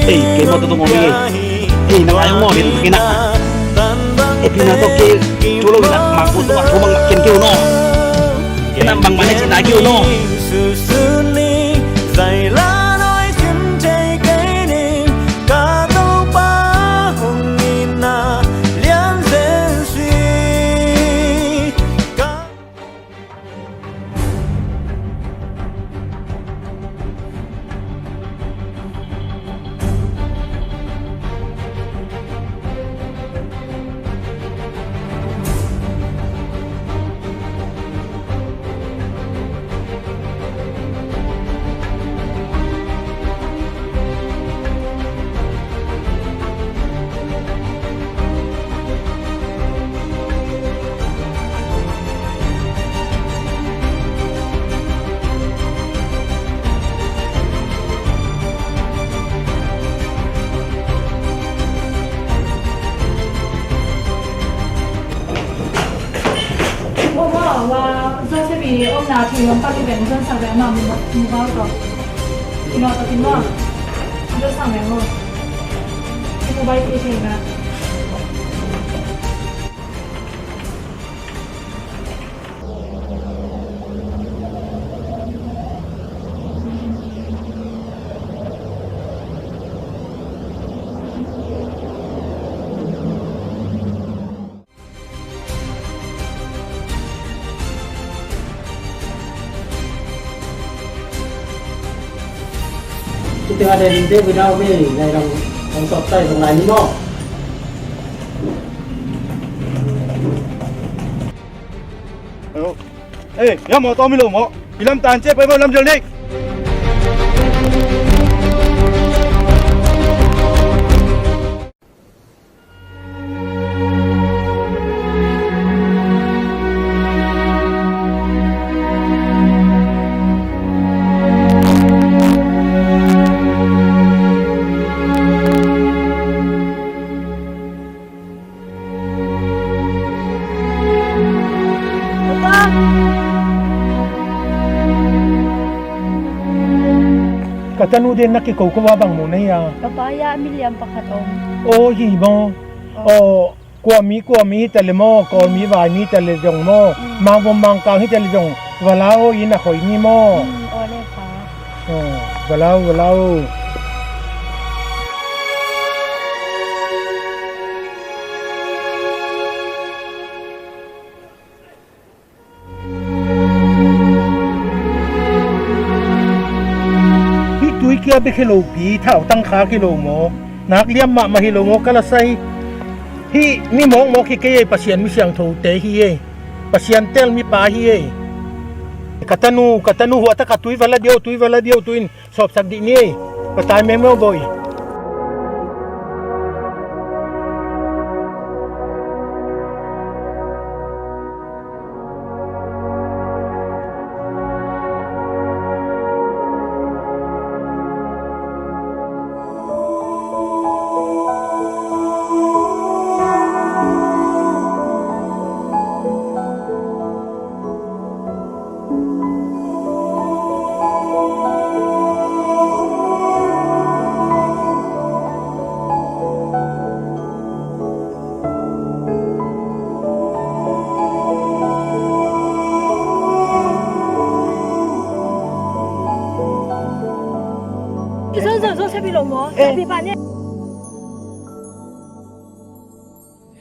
Ei, kei maw, tua tung om hi. Ei, nang ai maw, rin kina. Ei, pina tawh kei thu lo ina, mangkang tawh a thu bang ken kei uh no. Kei na bangmah ne cihna kei uh no. Ua, ua, ua, Joseph i omna thei hong pali veng, Joseph veng ma, mobile ko. Ino to tin ua. Joseph veng ua. Mobile thei thei na. Kita ada di dia bidau ni, nai dong, dong sok tai dong lai ni mo. Ê, ya mawtaw mi lo maw? I lam tan cia pai maw, lam zel nek. Ka tanu den na kiko ko a bang mu na hi a. Ka pa ya miliam pakhat om. Aw, hi maw? Aw. Aw, kua mi, kua mi hi ta le maw? Kawl mi, vai mi ta le zong maw? Mm. Mangvom mangkang hi ta le zong. Va lau in a khoi ni maw? Mm, aw le pa. Aw, va lau, va lau. Hih tui kia bek hi lo pi, thau tang kha hi lo maw? Nak liam mahmah hi lo maw, ka la sai. Hih mi mawkmawk hi kei ei, Pasian mi siangthote hi ei. Pasian tel mipa hi ei. Ka tanu, ka tanu, hua tak a tui va la diau, tui va la diau, tui in. Sawpsak dih ni ei, patai mengmeng boi.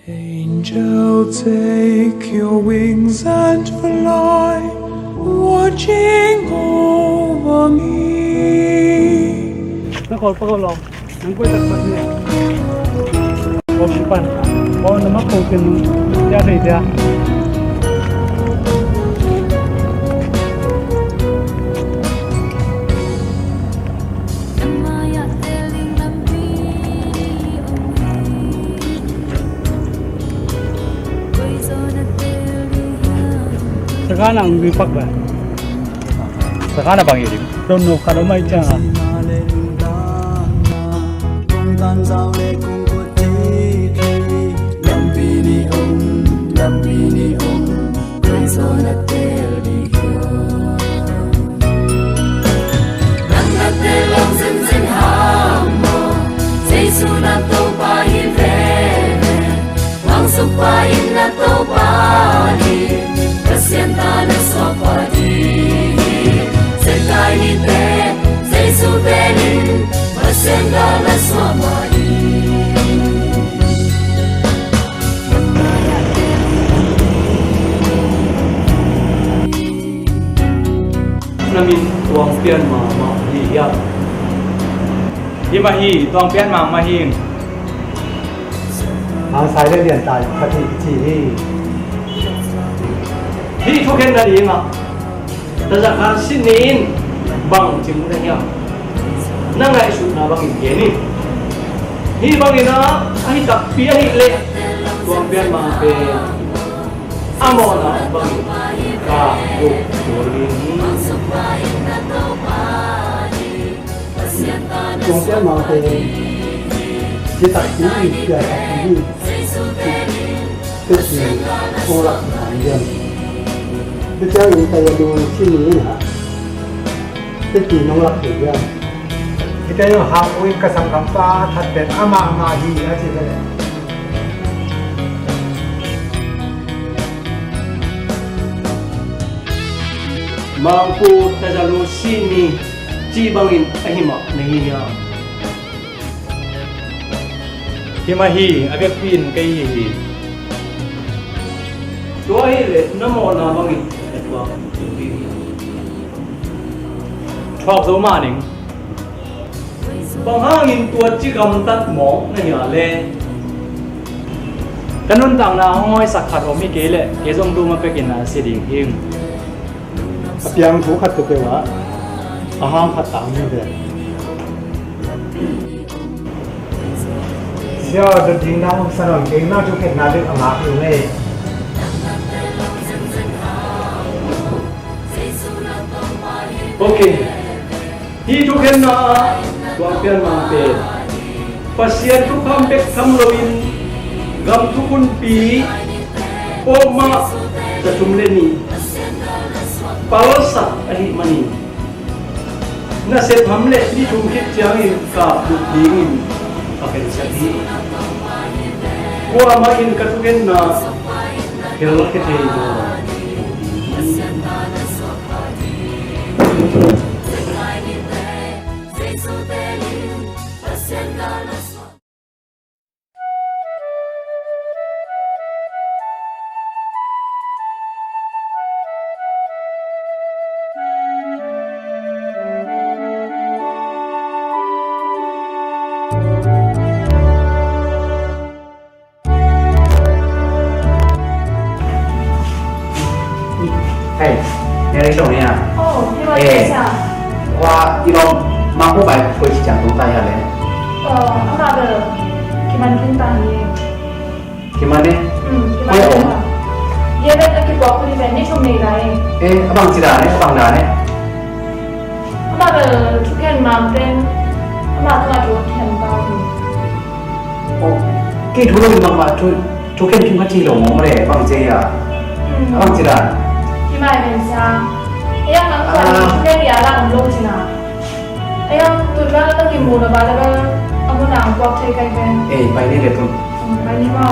Angel, take your wings and fly, watching over me. Na kawl pa kawl lo. Nang kuai tak pat ni. Kawl si pan. Kawl na mak kawl kin. Tia dei tia. Sakana ang bipak ba? Sakana bang ilim? Don't know, kano mai chang. Min tuang pian mahmah hi hiam? Hi mah hi, tuang pian mahmah hi. Hangsai le lian tai khat hi ci hi. Hih thukhenna dingah Tazakhar Sydney in bang ci mu na hiam? Na ngaihsutna bangin gen in. Hih bangin ah, ahi takpi ahih leh tuang pian mahmah pen a mawhna bangin ka guk tual ding hi. Tuang pian mahmah pen hi takpi hi, hi takpi hi. Teci nong lak hi hang hiam? Teci nong lak hi hang hiam? Teci nong lak hi hang hiam? Hih teng hang ui ka sanggampa a that pen amah mah hi a ci ve. Mangpu Tazalu Sini cih bangin ahi mah na hi hiam? Hi mah hi, a vekpi in kei hi hi. Tua ahih leh na mawhna bangin na thuak hi. Thuak zo mah ning. Bang hangin tua ci gamtat mawk na hia le? Ka nuntakna hong hawisak khat om hi kei leh kei zong tuma pekin na si ding hi. A piang thu khat peuhpeuh ah a hang khat tang hi ve. Sia, dot ding na um sa nawn kei, na thukhenna ding a ngak hi ung ei. Ok. Hih thukhenna ah tuang pian mahmah pen Pasian thukham bek tham loin gam thukhunpi pawlmah za thum le nih palsak ahih manin nasep ham le ni thum khit ciangin kap lut dingin ka khensat hi. Kuamah in ka thukhenna hel khia thei lo. Hei, ni a rei song ni a. Oh, ni a rei song. Wa, i lawm, ma ko bai koi ci ciang tung tai ha le. Oh, ama bel kiman khin ta hi. Kiman e? Hmm, kiman e. Koi om. Ye bet a kipuak ko ni pen ni thum nei lai. Eh, a bang ci dan e, a bang dan e. Ama bel thukhen mang ten ama tungah thu khen ta hi. Oh, kei thu lo mah mah thu, thu khen kim kha ci lo mawk le, bang ci a. Hmm. A bang ci dan. Hi mai ven sia. Ei ang nang kuan thu khen ia la om lo ci na. Ei ang tun la la ki mu lo ba la ba. A mu nang kuak thei kai ven. Ei, pai ni le tun. Hmm, pai ni ma.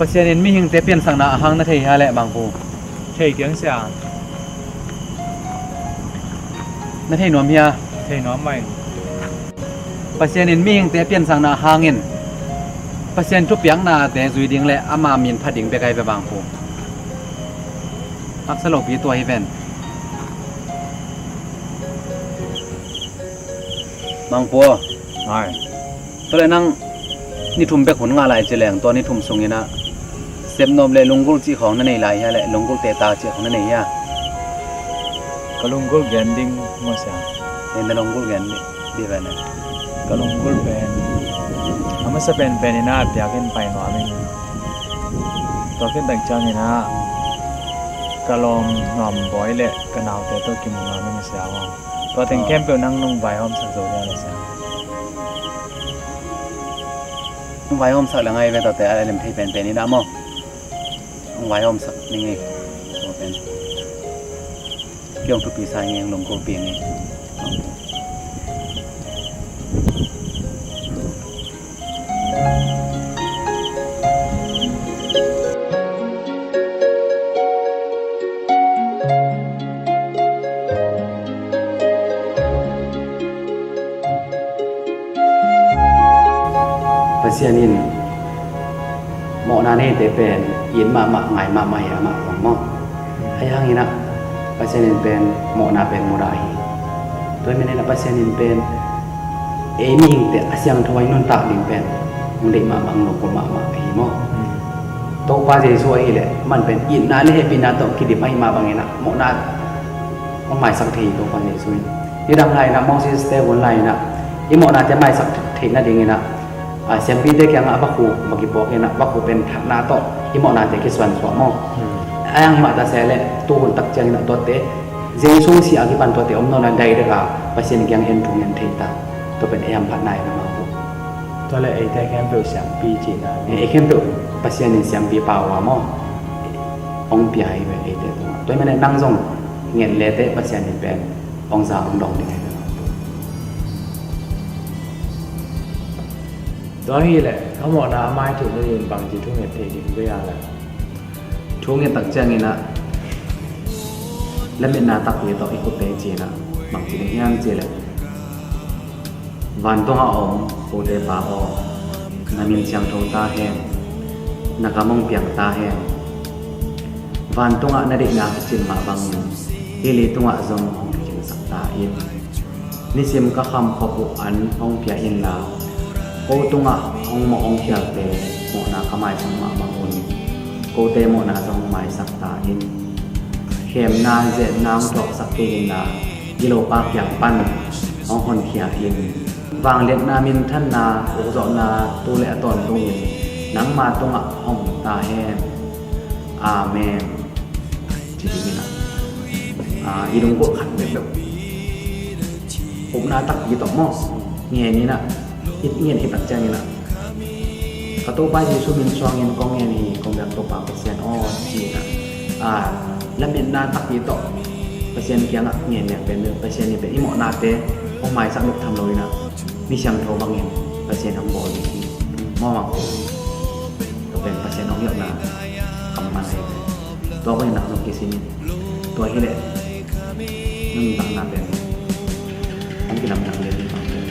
Pasian in mihingte piansakna a hang na thei hia leh, Mangpu? Thei keng sia. Na thei nuam hia? Thei nuam mai. Pasian in mihingte piansakna a hangin Pasian thupiaknate zui ding le ama min phat ding bek ahi ve, Mangpu. Haksa lopi tua hi ven. Mangpu aw. Hai. Tua le nang ni thum bek hun ngah lai ci leng, tua ni thum sungin ah sepnop le lunggulh cih khawng na nei lai hia leh, lunggulh teta cih khawng na nei hia? Ka lunggulh gen ding maw sia? Ei, na lunggulh gen dih, dih ve ne. Ka lunggulh pen a masa penpen in ah a piak in pai nuam ing. Tua khit tak ciangin ah ka lawm nuam bawi le ka naute tawh kimu nuam ing sia aw. Tua teng khempeuh nang nong vaihawmsak zo dia le sia? Nong vaihawmsak le ngai ve, tuate a lem thei penpen in ah maw. Nong vaihawmsak ning ei. Tua pen kei hong thupi sa ing ei, hong lungkul pi ing ei. Pasian in mawhna neite pen it mahmah, ngai mahmah hi amah kong maw. Ahi hangin ah Pasian in pen mawhna pen mudah hi. Tua hi manin ah Pasian in pen ei mihingte a siangtho a i nuntak ding pen hong deih mahmah, hong lungkul mahmah hi maw. Topa Jesu ahih leh man pen itna le hehpihna tawh kidim ahih mah bangin ah mawhna hong maisak thei hi Topa Jesu in. Nidang lai-in ah Moses te hun lai-in ah i mawhnate maisak theih nadingin ah, a, siampite kiangah a vakhu va kipuak in ah, vakhu pen thatna tawh i mawhnate kisuan suak maw. Ahi hang mah ta se leh tuhun tak ciangin ah tuate Jesu si a kipan tuate om nawn a, direct a Pasian kiang en thu ngen thei ta. Tua pen ei hamphatna hi ve, Mangpu. Tua le eite khempeuh siampi cihna hi. Ei khempeuh Pasian in siampi pau a maw hong pia hi ve eite tungah. Tua hi manin nang zong ngen le teh Pasian in pen hong za hong dong ding hi ve, Mangpu. Tua hi leh ka mawhna a maitut nadingin bangci thu nget thei ding ve a leh? Thu nget tak ciangin ah lametna takpi tawh i khutte i ci-in ah bangci ding hiam cih leh, vantungah a om kote Pa aw, na min siangtho ta hen. Na kam hong piang ta hen. Vantungah na deihna kicin mah bangin hih li tungah zong hong kicingsak ta in. Nisim ka khamkhop uh an hong pia inla, ko tungah hong mawh hong khialte mawhna ka maisak mah bangun kote mawhna zong hong maisak ta in. Khemna zetna hong thuaksak kei inla, gilopa kiang pan hong honkhia in. Vangliatna, minthanna, ukzawhna tu le a tawntungin nangma tungah hong ta hen. Amen. Ci dingin ah, ah, i lunggulh khat peuhpeuh upna takpi tawh maw ngen in ah, i ngen hi tak ciangin ah, ka Topa Jesu min suangin kong ngen hi, kong biak Topa Pasian aw ci-in ah, ah, lametna takpi tawh Pasian kiangah ngen leng pen Pasian in pen i mawhnate hong maisak bek tham loin ah, mi siangtho bangin Pasian hong bawl ding hi. Maw, Mangpu. Tua pen Pasian hong hilhna kammal ahi ve. Tua bangin nang zong kisin in. Tua hi leh nang takna pen hong kilamdang lian ding bang pen.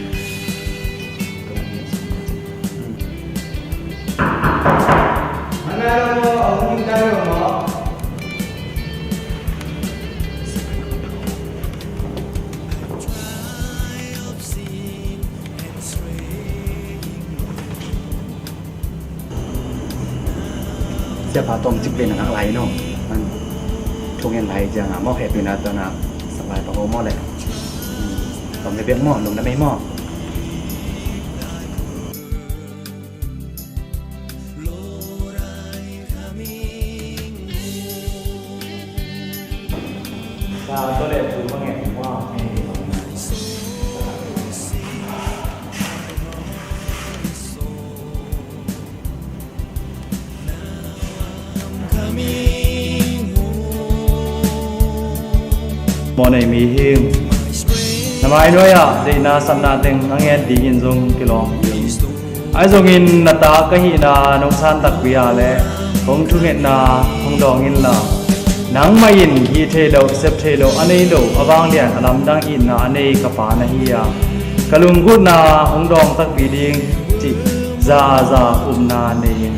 Siapa tawm cik ve na ngak lai no. Man thu ngen lai ciang a maw, hehpihna tawh na sak lai pa ko maw le. Tawm le bek maw, lungdam ei maw. Mawhnei mihing, na mai nuai-ah deihna satna teng a nget dingin zong kilawm ding. Ahi zongin na ta ka hihna nong san takpi a leh Hong thungetna hong dawng inla, nangmah in hih theih loh, sep theih loh a nei lo, a vanglian a lamdang itna a nei ka pa na hi a, ka lunggulhna hong dawng takpi ding cih za a za upna nei in.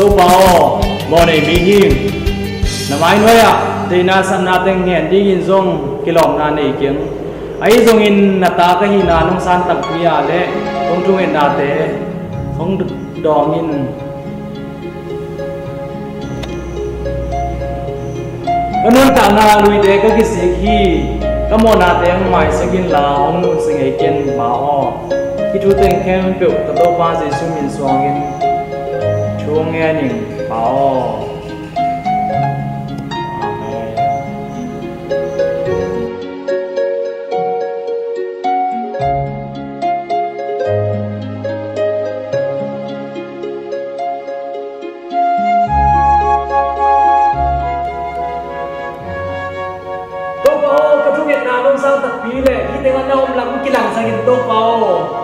Topa aw, mawhnei mihing, na mainuai-ah deihna satna teng ngen dingin zong kilawmna nei keng. Ahi zongin na ta ka hihna nong san takpi a le hong thungetnate hong dawng in. Ka nuntakna luite ka kisik hi. Ka mawhnate hong maisak inla hong nunsia ngei ken, Pa aw. Hih thu teng khempeuh ka Topa Jesuh min suangin thu hong ngen ing, Pa aw. Amen. Topa aw, ka thungetna nong sang takpi leh hih tengah na om lam kilangsak in, Topa aw.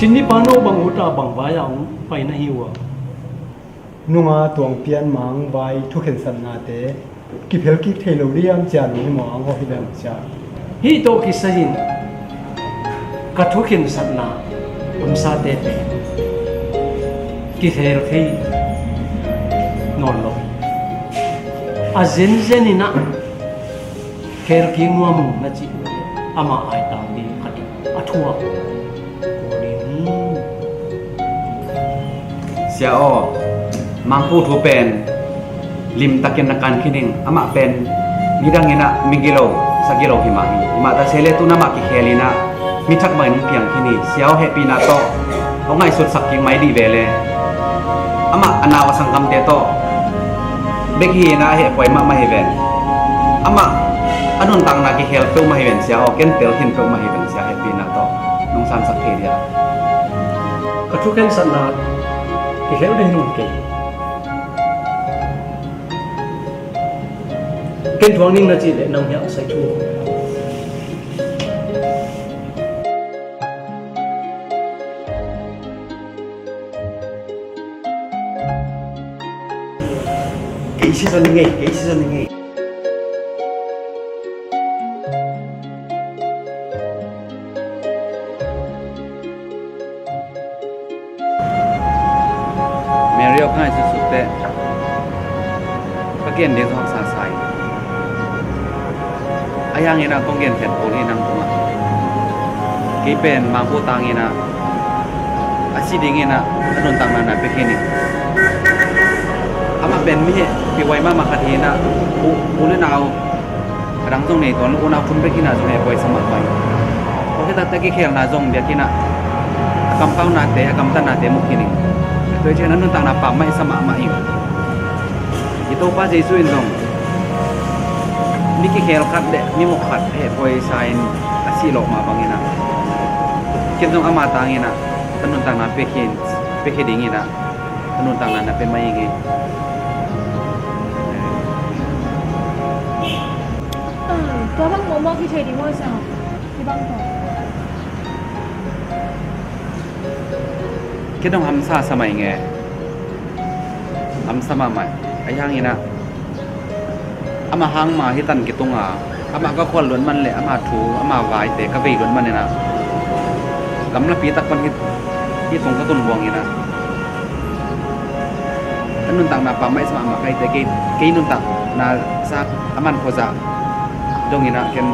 Sin nipa no bang ut a bang vai-ah hong pai na hi uh a? Nunga tuang pian mang vai thukhensatnate kiphel kik thei lo diam cia, nung hi maw, ang aw hi lem cia. Hih tawh kisai-in ka thukhensatna omsate pen kikhel thei nawn lo. A zenzen in ah khel kik nuam ung na cih uh leh amah aitang ding khat in a thuak. Sia aw, Mangpu thu pen limtakin na kan khin ing. Amah pen midang in ah migilo sagilo hi mah hi. Hi mah ta se le tu-in amah kikhel in ah mi thak bangin hong piang khin hi. Sia aw, hehpihna tawh hong ngaihsutsak kik mai dih ve le. Amah a nau a sanggamte tawh bek hi in ah hehpihhuai mahmah hi ven. Amah a nuntakna kikhel peuhmah hi ven, sia aw, ken telkhin peuhmah hi ven, sia, hehpihna tawh nong sansak thei dia. Ka thukhensatna kikhel ding hi nawn kei. Ken thuak ning na cih leh nang hiah sai thu. Kei si zon ning ei, kei si zon ning ei. Mary aw, ka ngaihsutsut teh ka gen ding zong haksa sa ing. Ahi hangin ah kong gen phet pawl hi nang tungah. Kei pen Mangpu tang in ah a si ding in ah a nuntakna na pia khin hi. Amah pen mi hehpihhuai mahmah khat hi in ah, u, u le nau a Dang zong nei tuan lo, unau thum bek hi-in ah zong hehpihhuai sa mahmah ing. Tua khit taktak kikhelna zong biakinn ah a kampaunate, a gamtatnate mu khin ing. Tua hi ciangin a nuntakna pammaih sa mahmah ing. I Topa Jesu in zong mi kikhel khat le mi mu khat hehpihhuai sa-in a sih loh mah bangin ah, ken zong ama tangin ah ka nuntakna piakhia, piakhia dingin ah ka nuntakna na pia mai ing ei. Tua bang mawhmawh kithei ding maw, Siang? Hih bang tawh. Kei dong hamsa sa mai ing e. Hamsa mahmah. Ahi hangin ah, ama hang mah hih tan kitung a, amah ka khual luat man le ama thu, ama vaite ka vei luat manin ah, gamlapi tak pan hih, hih tung ka tun buangin ah, a nuntakna pammaih sa mahmah ka hihte, kei, kei nuntakna sa a man khuazah dongin ah ken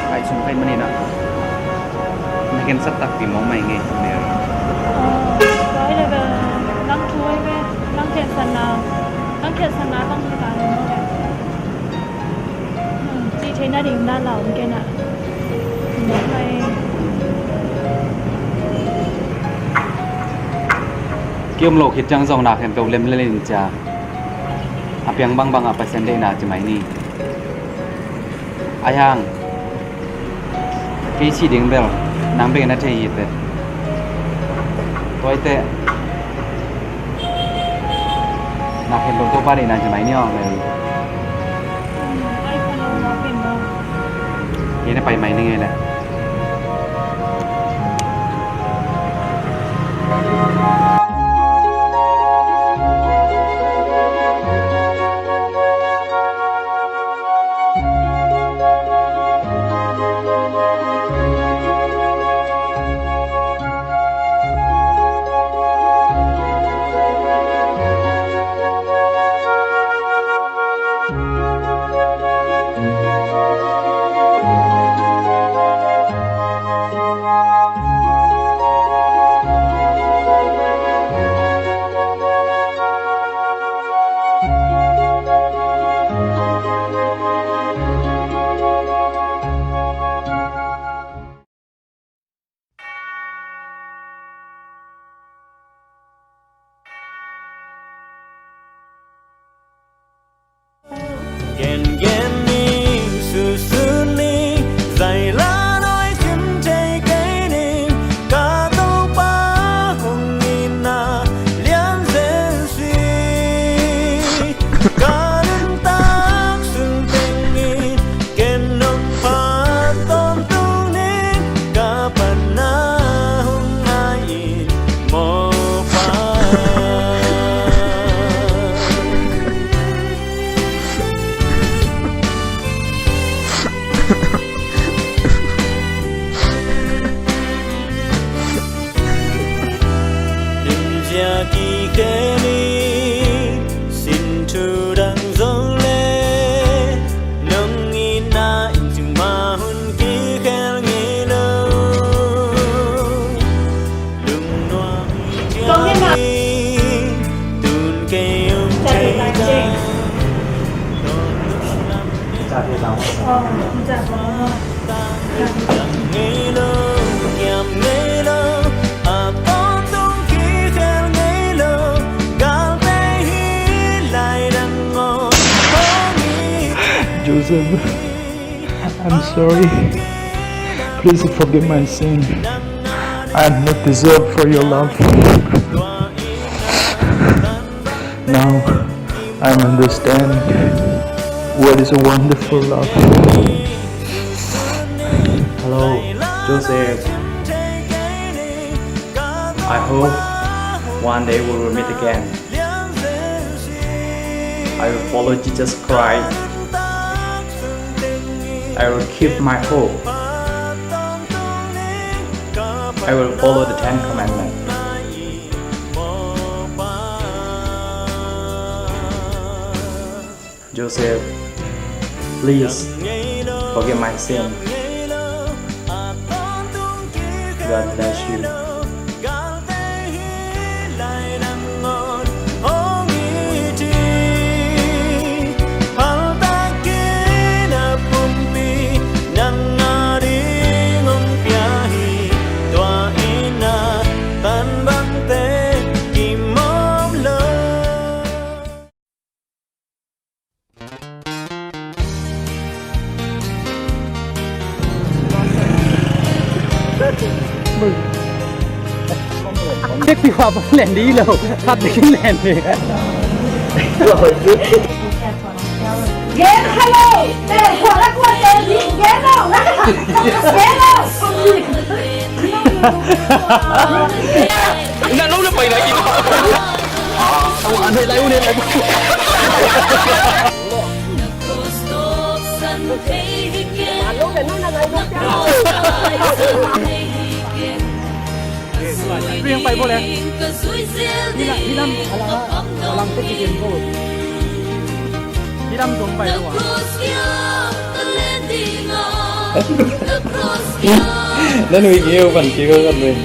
ngaihsun kha ahih manin ah na khensat takpi mawk mai ing ei, Mary. Tua hi leh bel nang thu ahi ve, nang khensatna, nang khensatna tang hi ta hi maw le. Hmm, cih theihna ding dan la om ken ah. Mawk mai. Ki-om loh khit ciang zong na khempeuh lemlen in cia, a piang bangbang ah Pasian deihna ci mai ni. Ahi hang kei sih ding bel nang bek in na thei hi teh. Tua hi teh, na khempeuh Topa deihna ci mai ni aw, Mary. Kei na pai mai ning ei leh. Gengen ni, susu ni, zai la noi cin thei kei ni, ka Topa hong itna lian zen si. Ka nuntak sung teng ni, ken nong phat tawntung ni, ka panna hong ngai in mawk pa. Limzia kikhel in, sin thu dang zong le, nong itna in cing mah hun kikhel ngei lo. Lungnuam hi ciang in, tun kei hong thei ta. Joseph, I'm sorry. Please forgive my sin. I am not deserved for your love. Now I understand what is a wonderful love. Hello, Joseph. I hope one day we will meet again. I will follow Jesus Christ. I will keep my hope. I will follow the Ten Commandments. Joseph, please forgive my sin. God bless you. Tek pi hua pa len di lo. Khat tek in len di. Gen hello. Te hua la kua te di. Gen lo. Gen lo. Na lo na pai na i. Au, ane lai, ane lai. Ring pai bo le. Hila, hilam, ala, alam te ki gen bo. Hilam dong pai bo. Nan ui ki eu pan ki ko kan ring.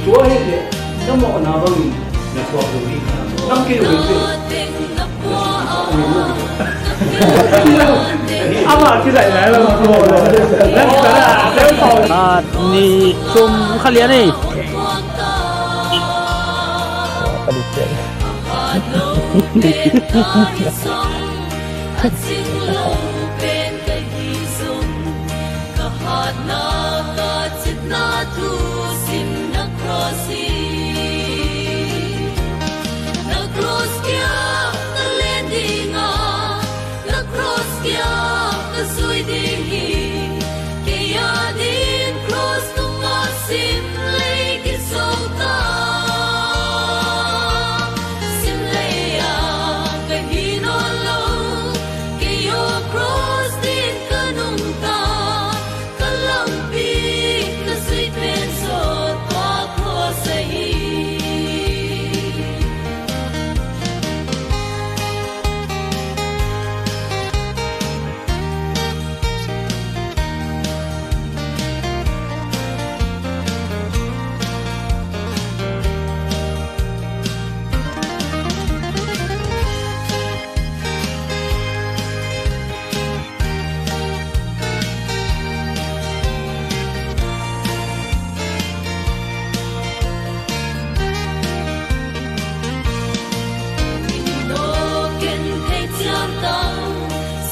Tua hi teh, na mawhna bangin na suak lo ding. Nang kei lo ding teh. Ama kizaih lai lo. Khat, nih, thum, kha lian ei. Ka hatna, ka citna thu sim na cross hi. Na cross kiang ka len ding a, na cross kiang ka zui ding hi. Kei a ding cross tungah sim lei kizo ta. Sim lei ah ka hi nawn lo, kei aw cross ding ka nungta. Ka lampi ka zuih pen zawh tua cross ahi.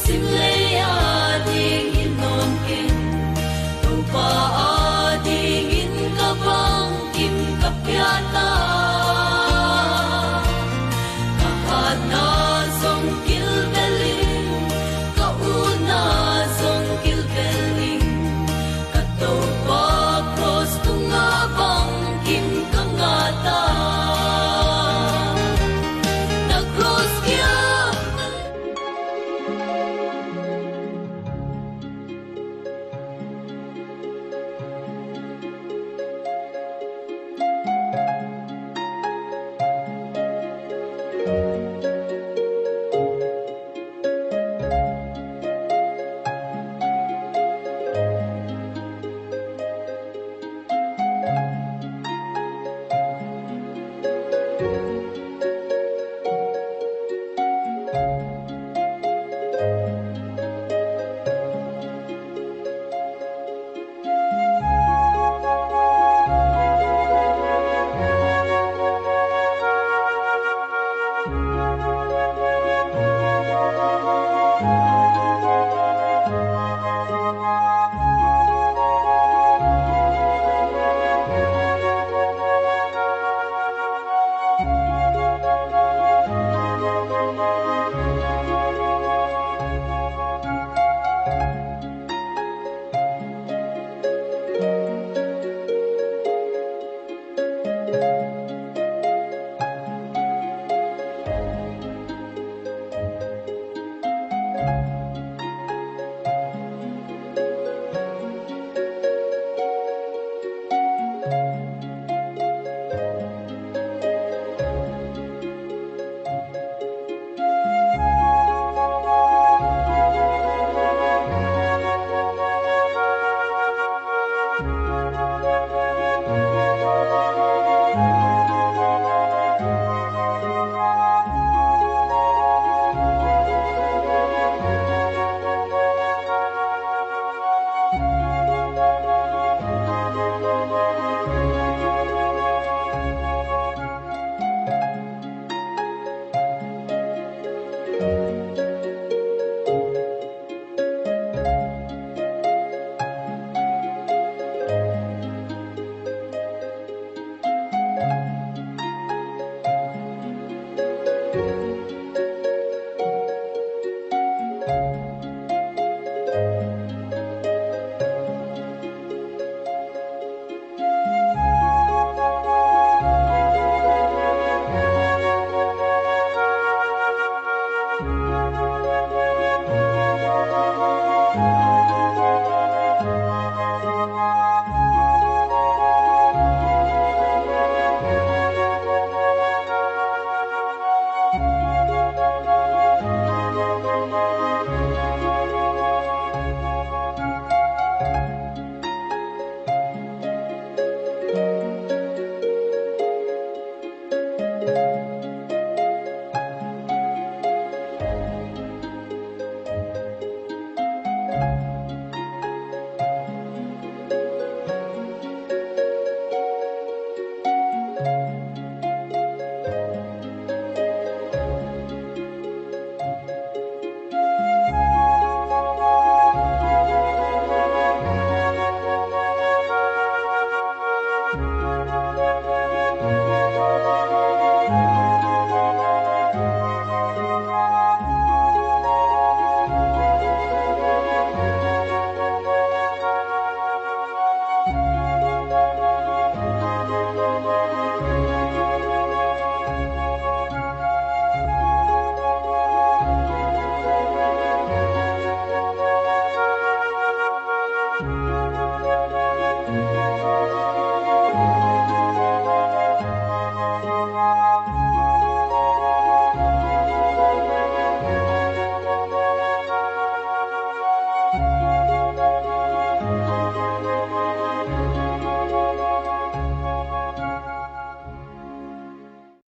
Sim lei a ding in nawn ken, Topa a ding in ka bang kim ka piata. Ka hatna zong kilbel ing, ka utna zong kilbel ing, ka Topa cross tunga bang kim ka ngata. Na cross kiang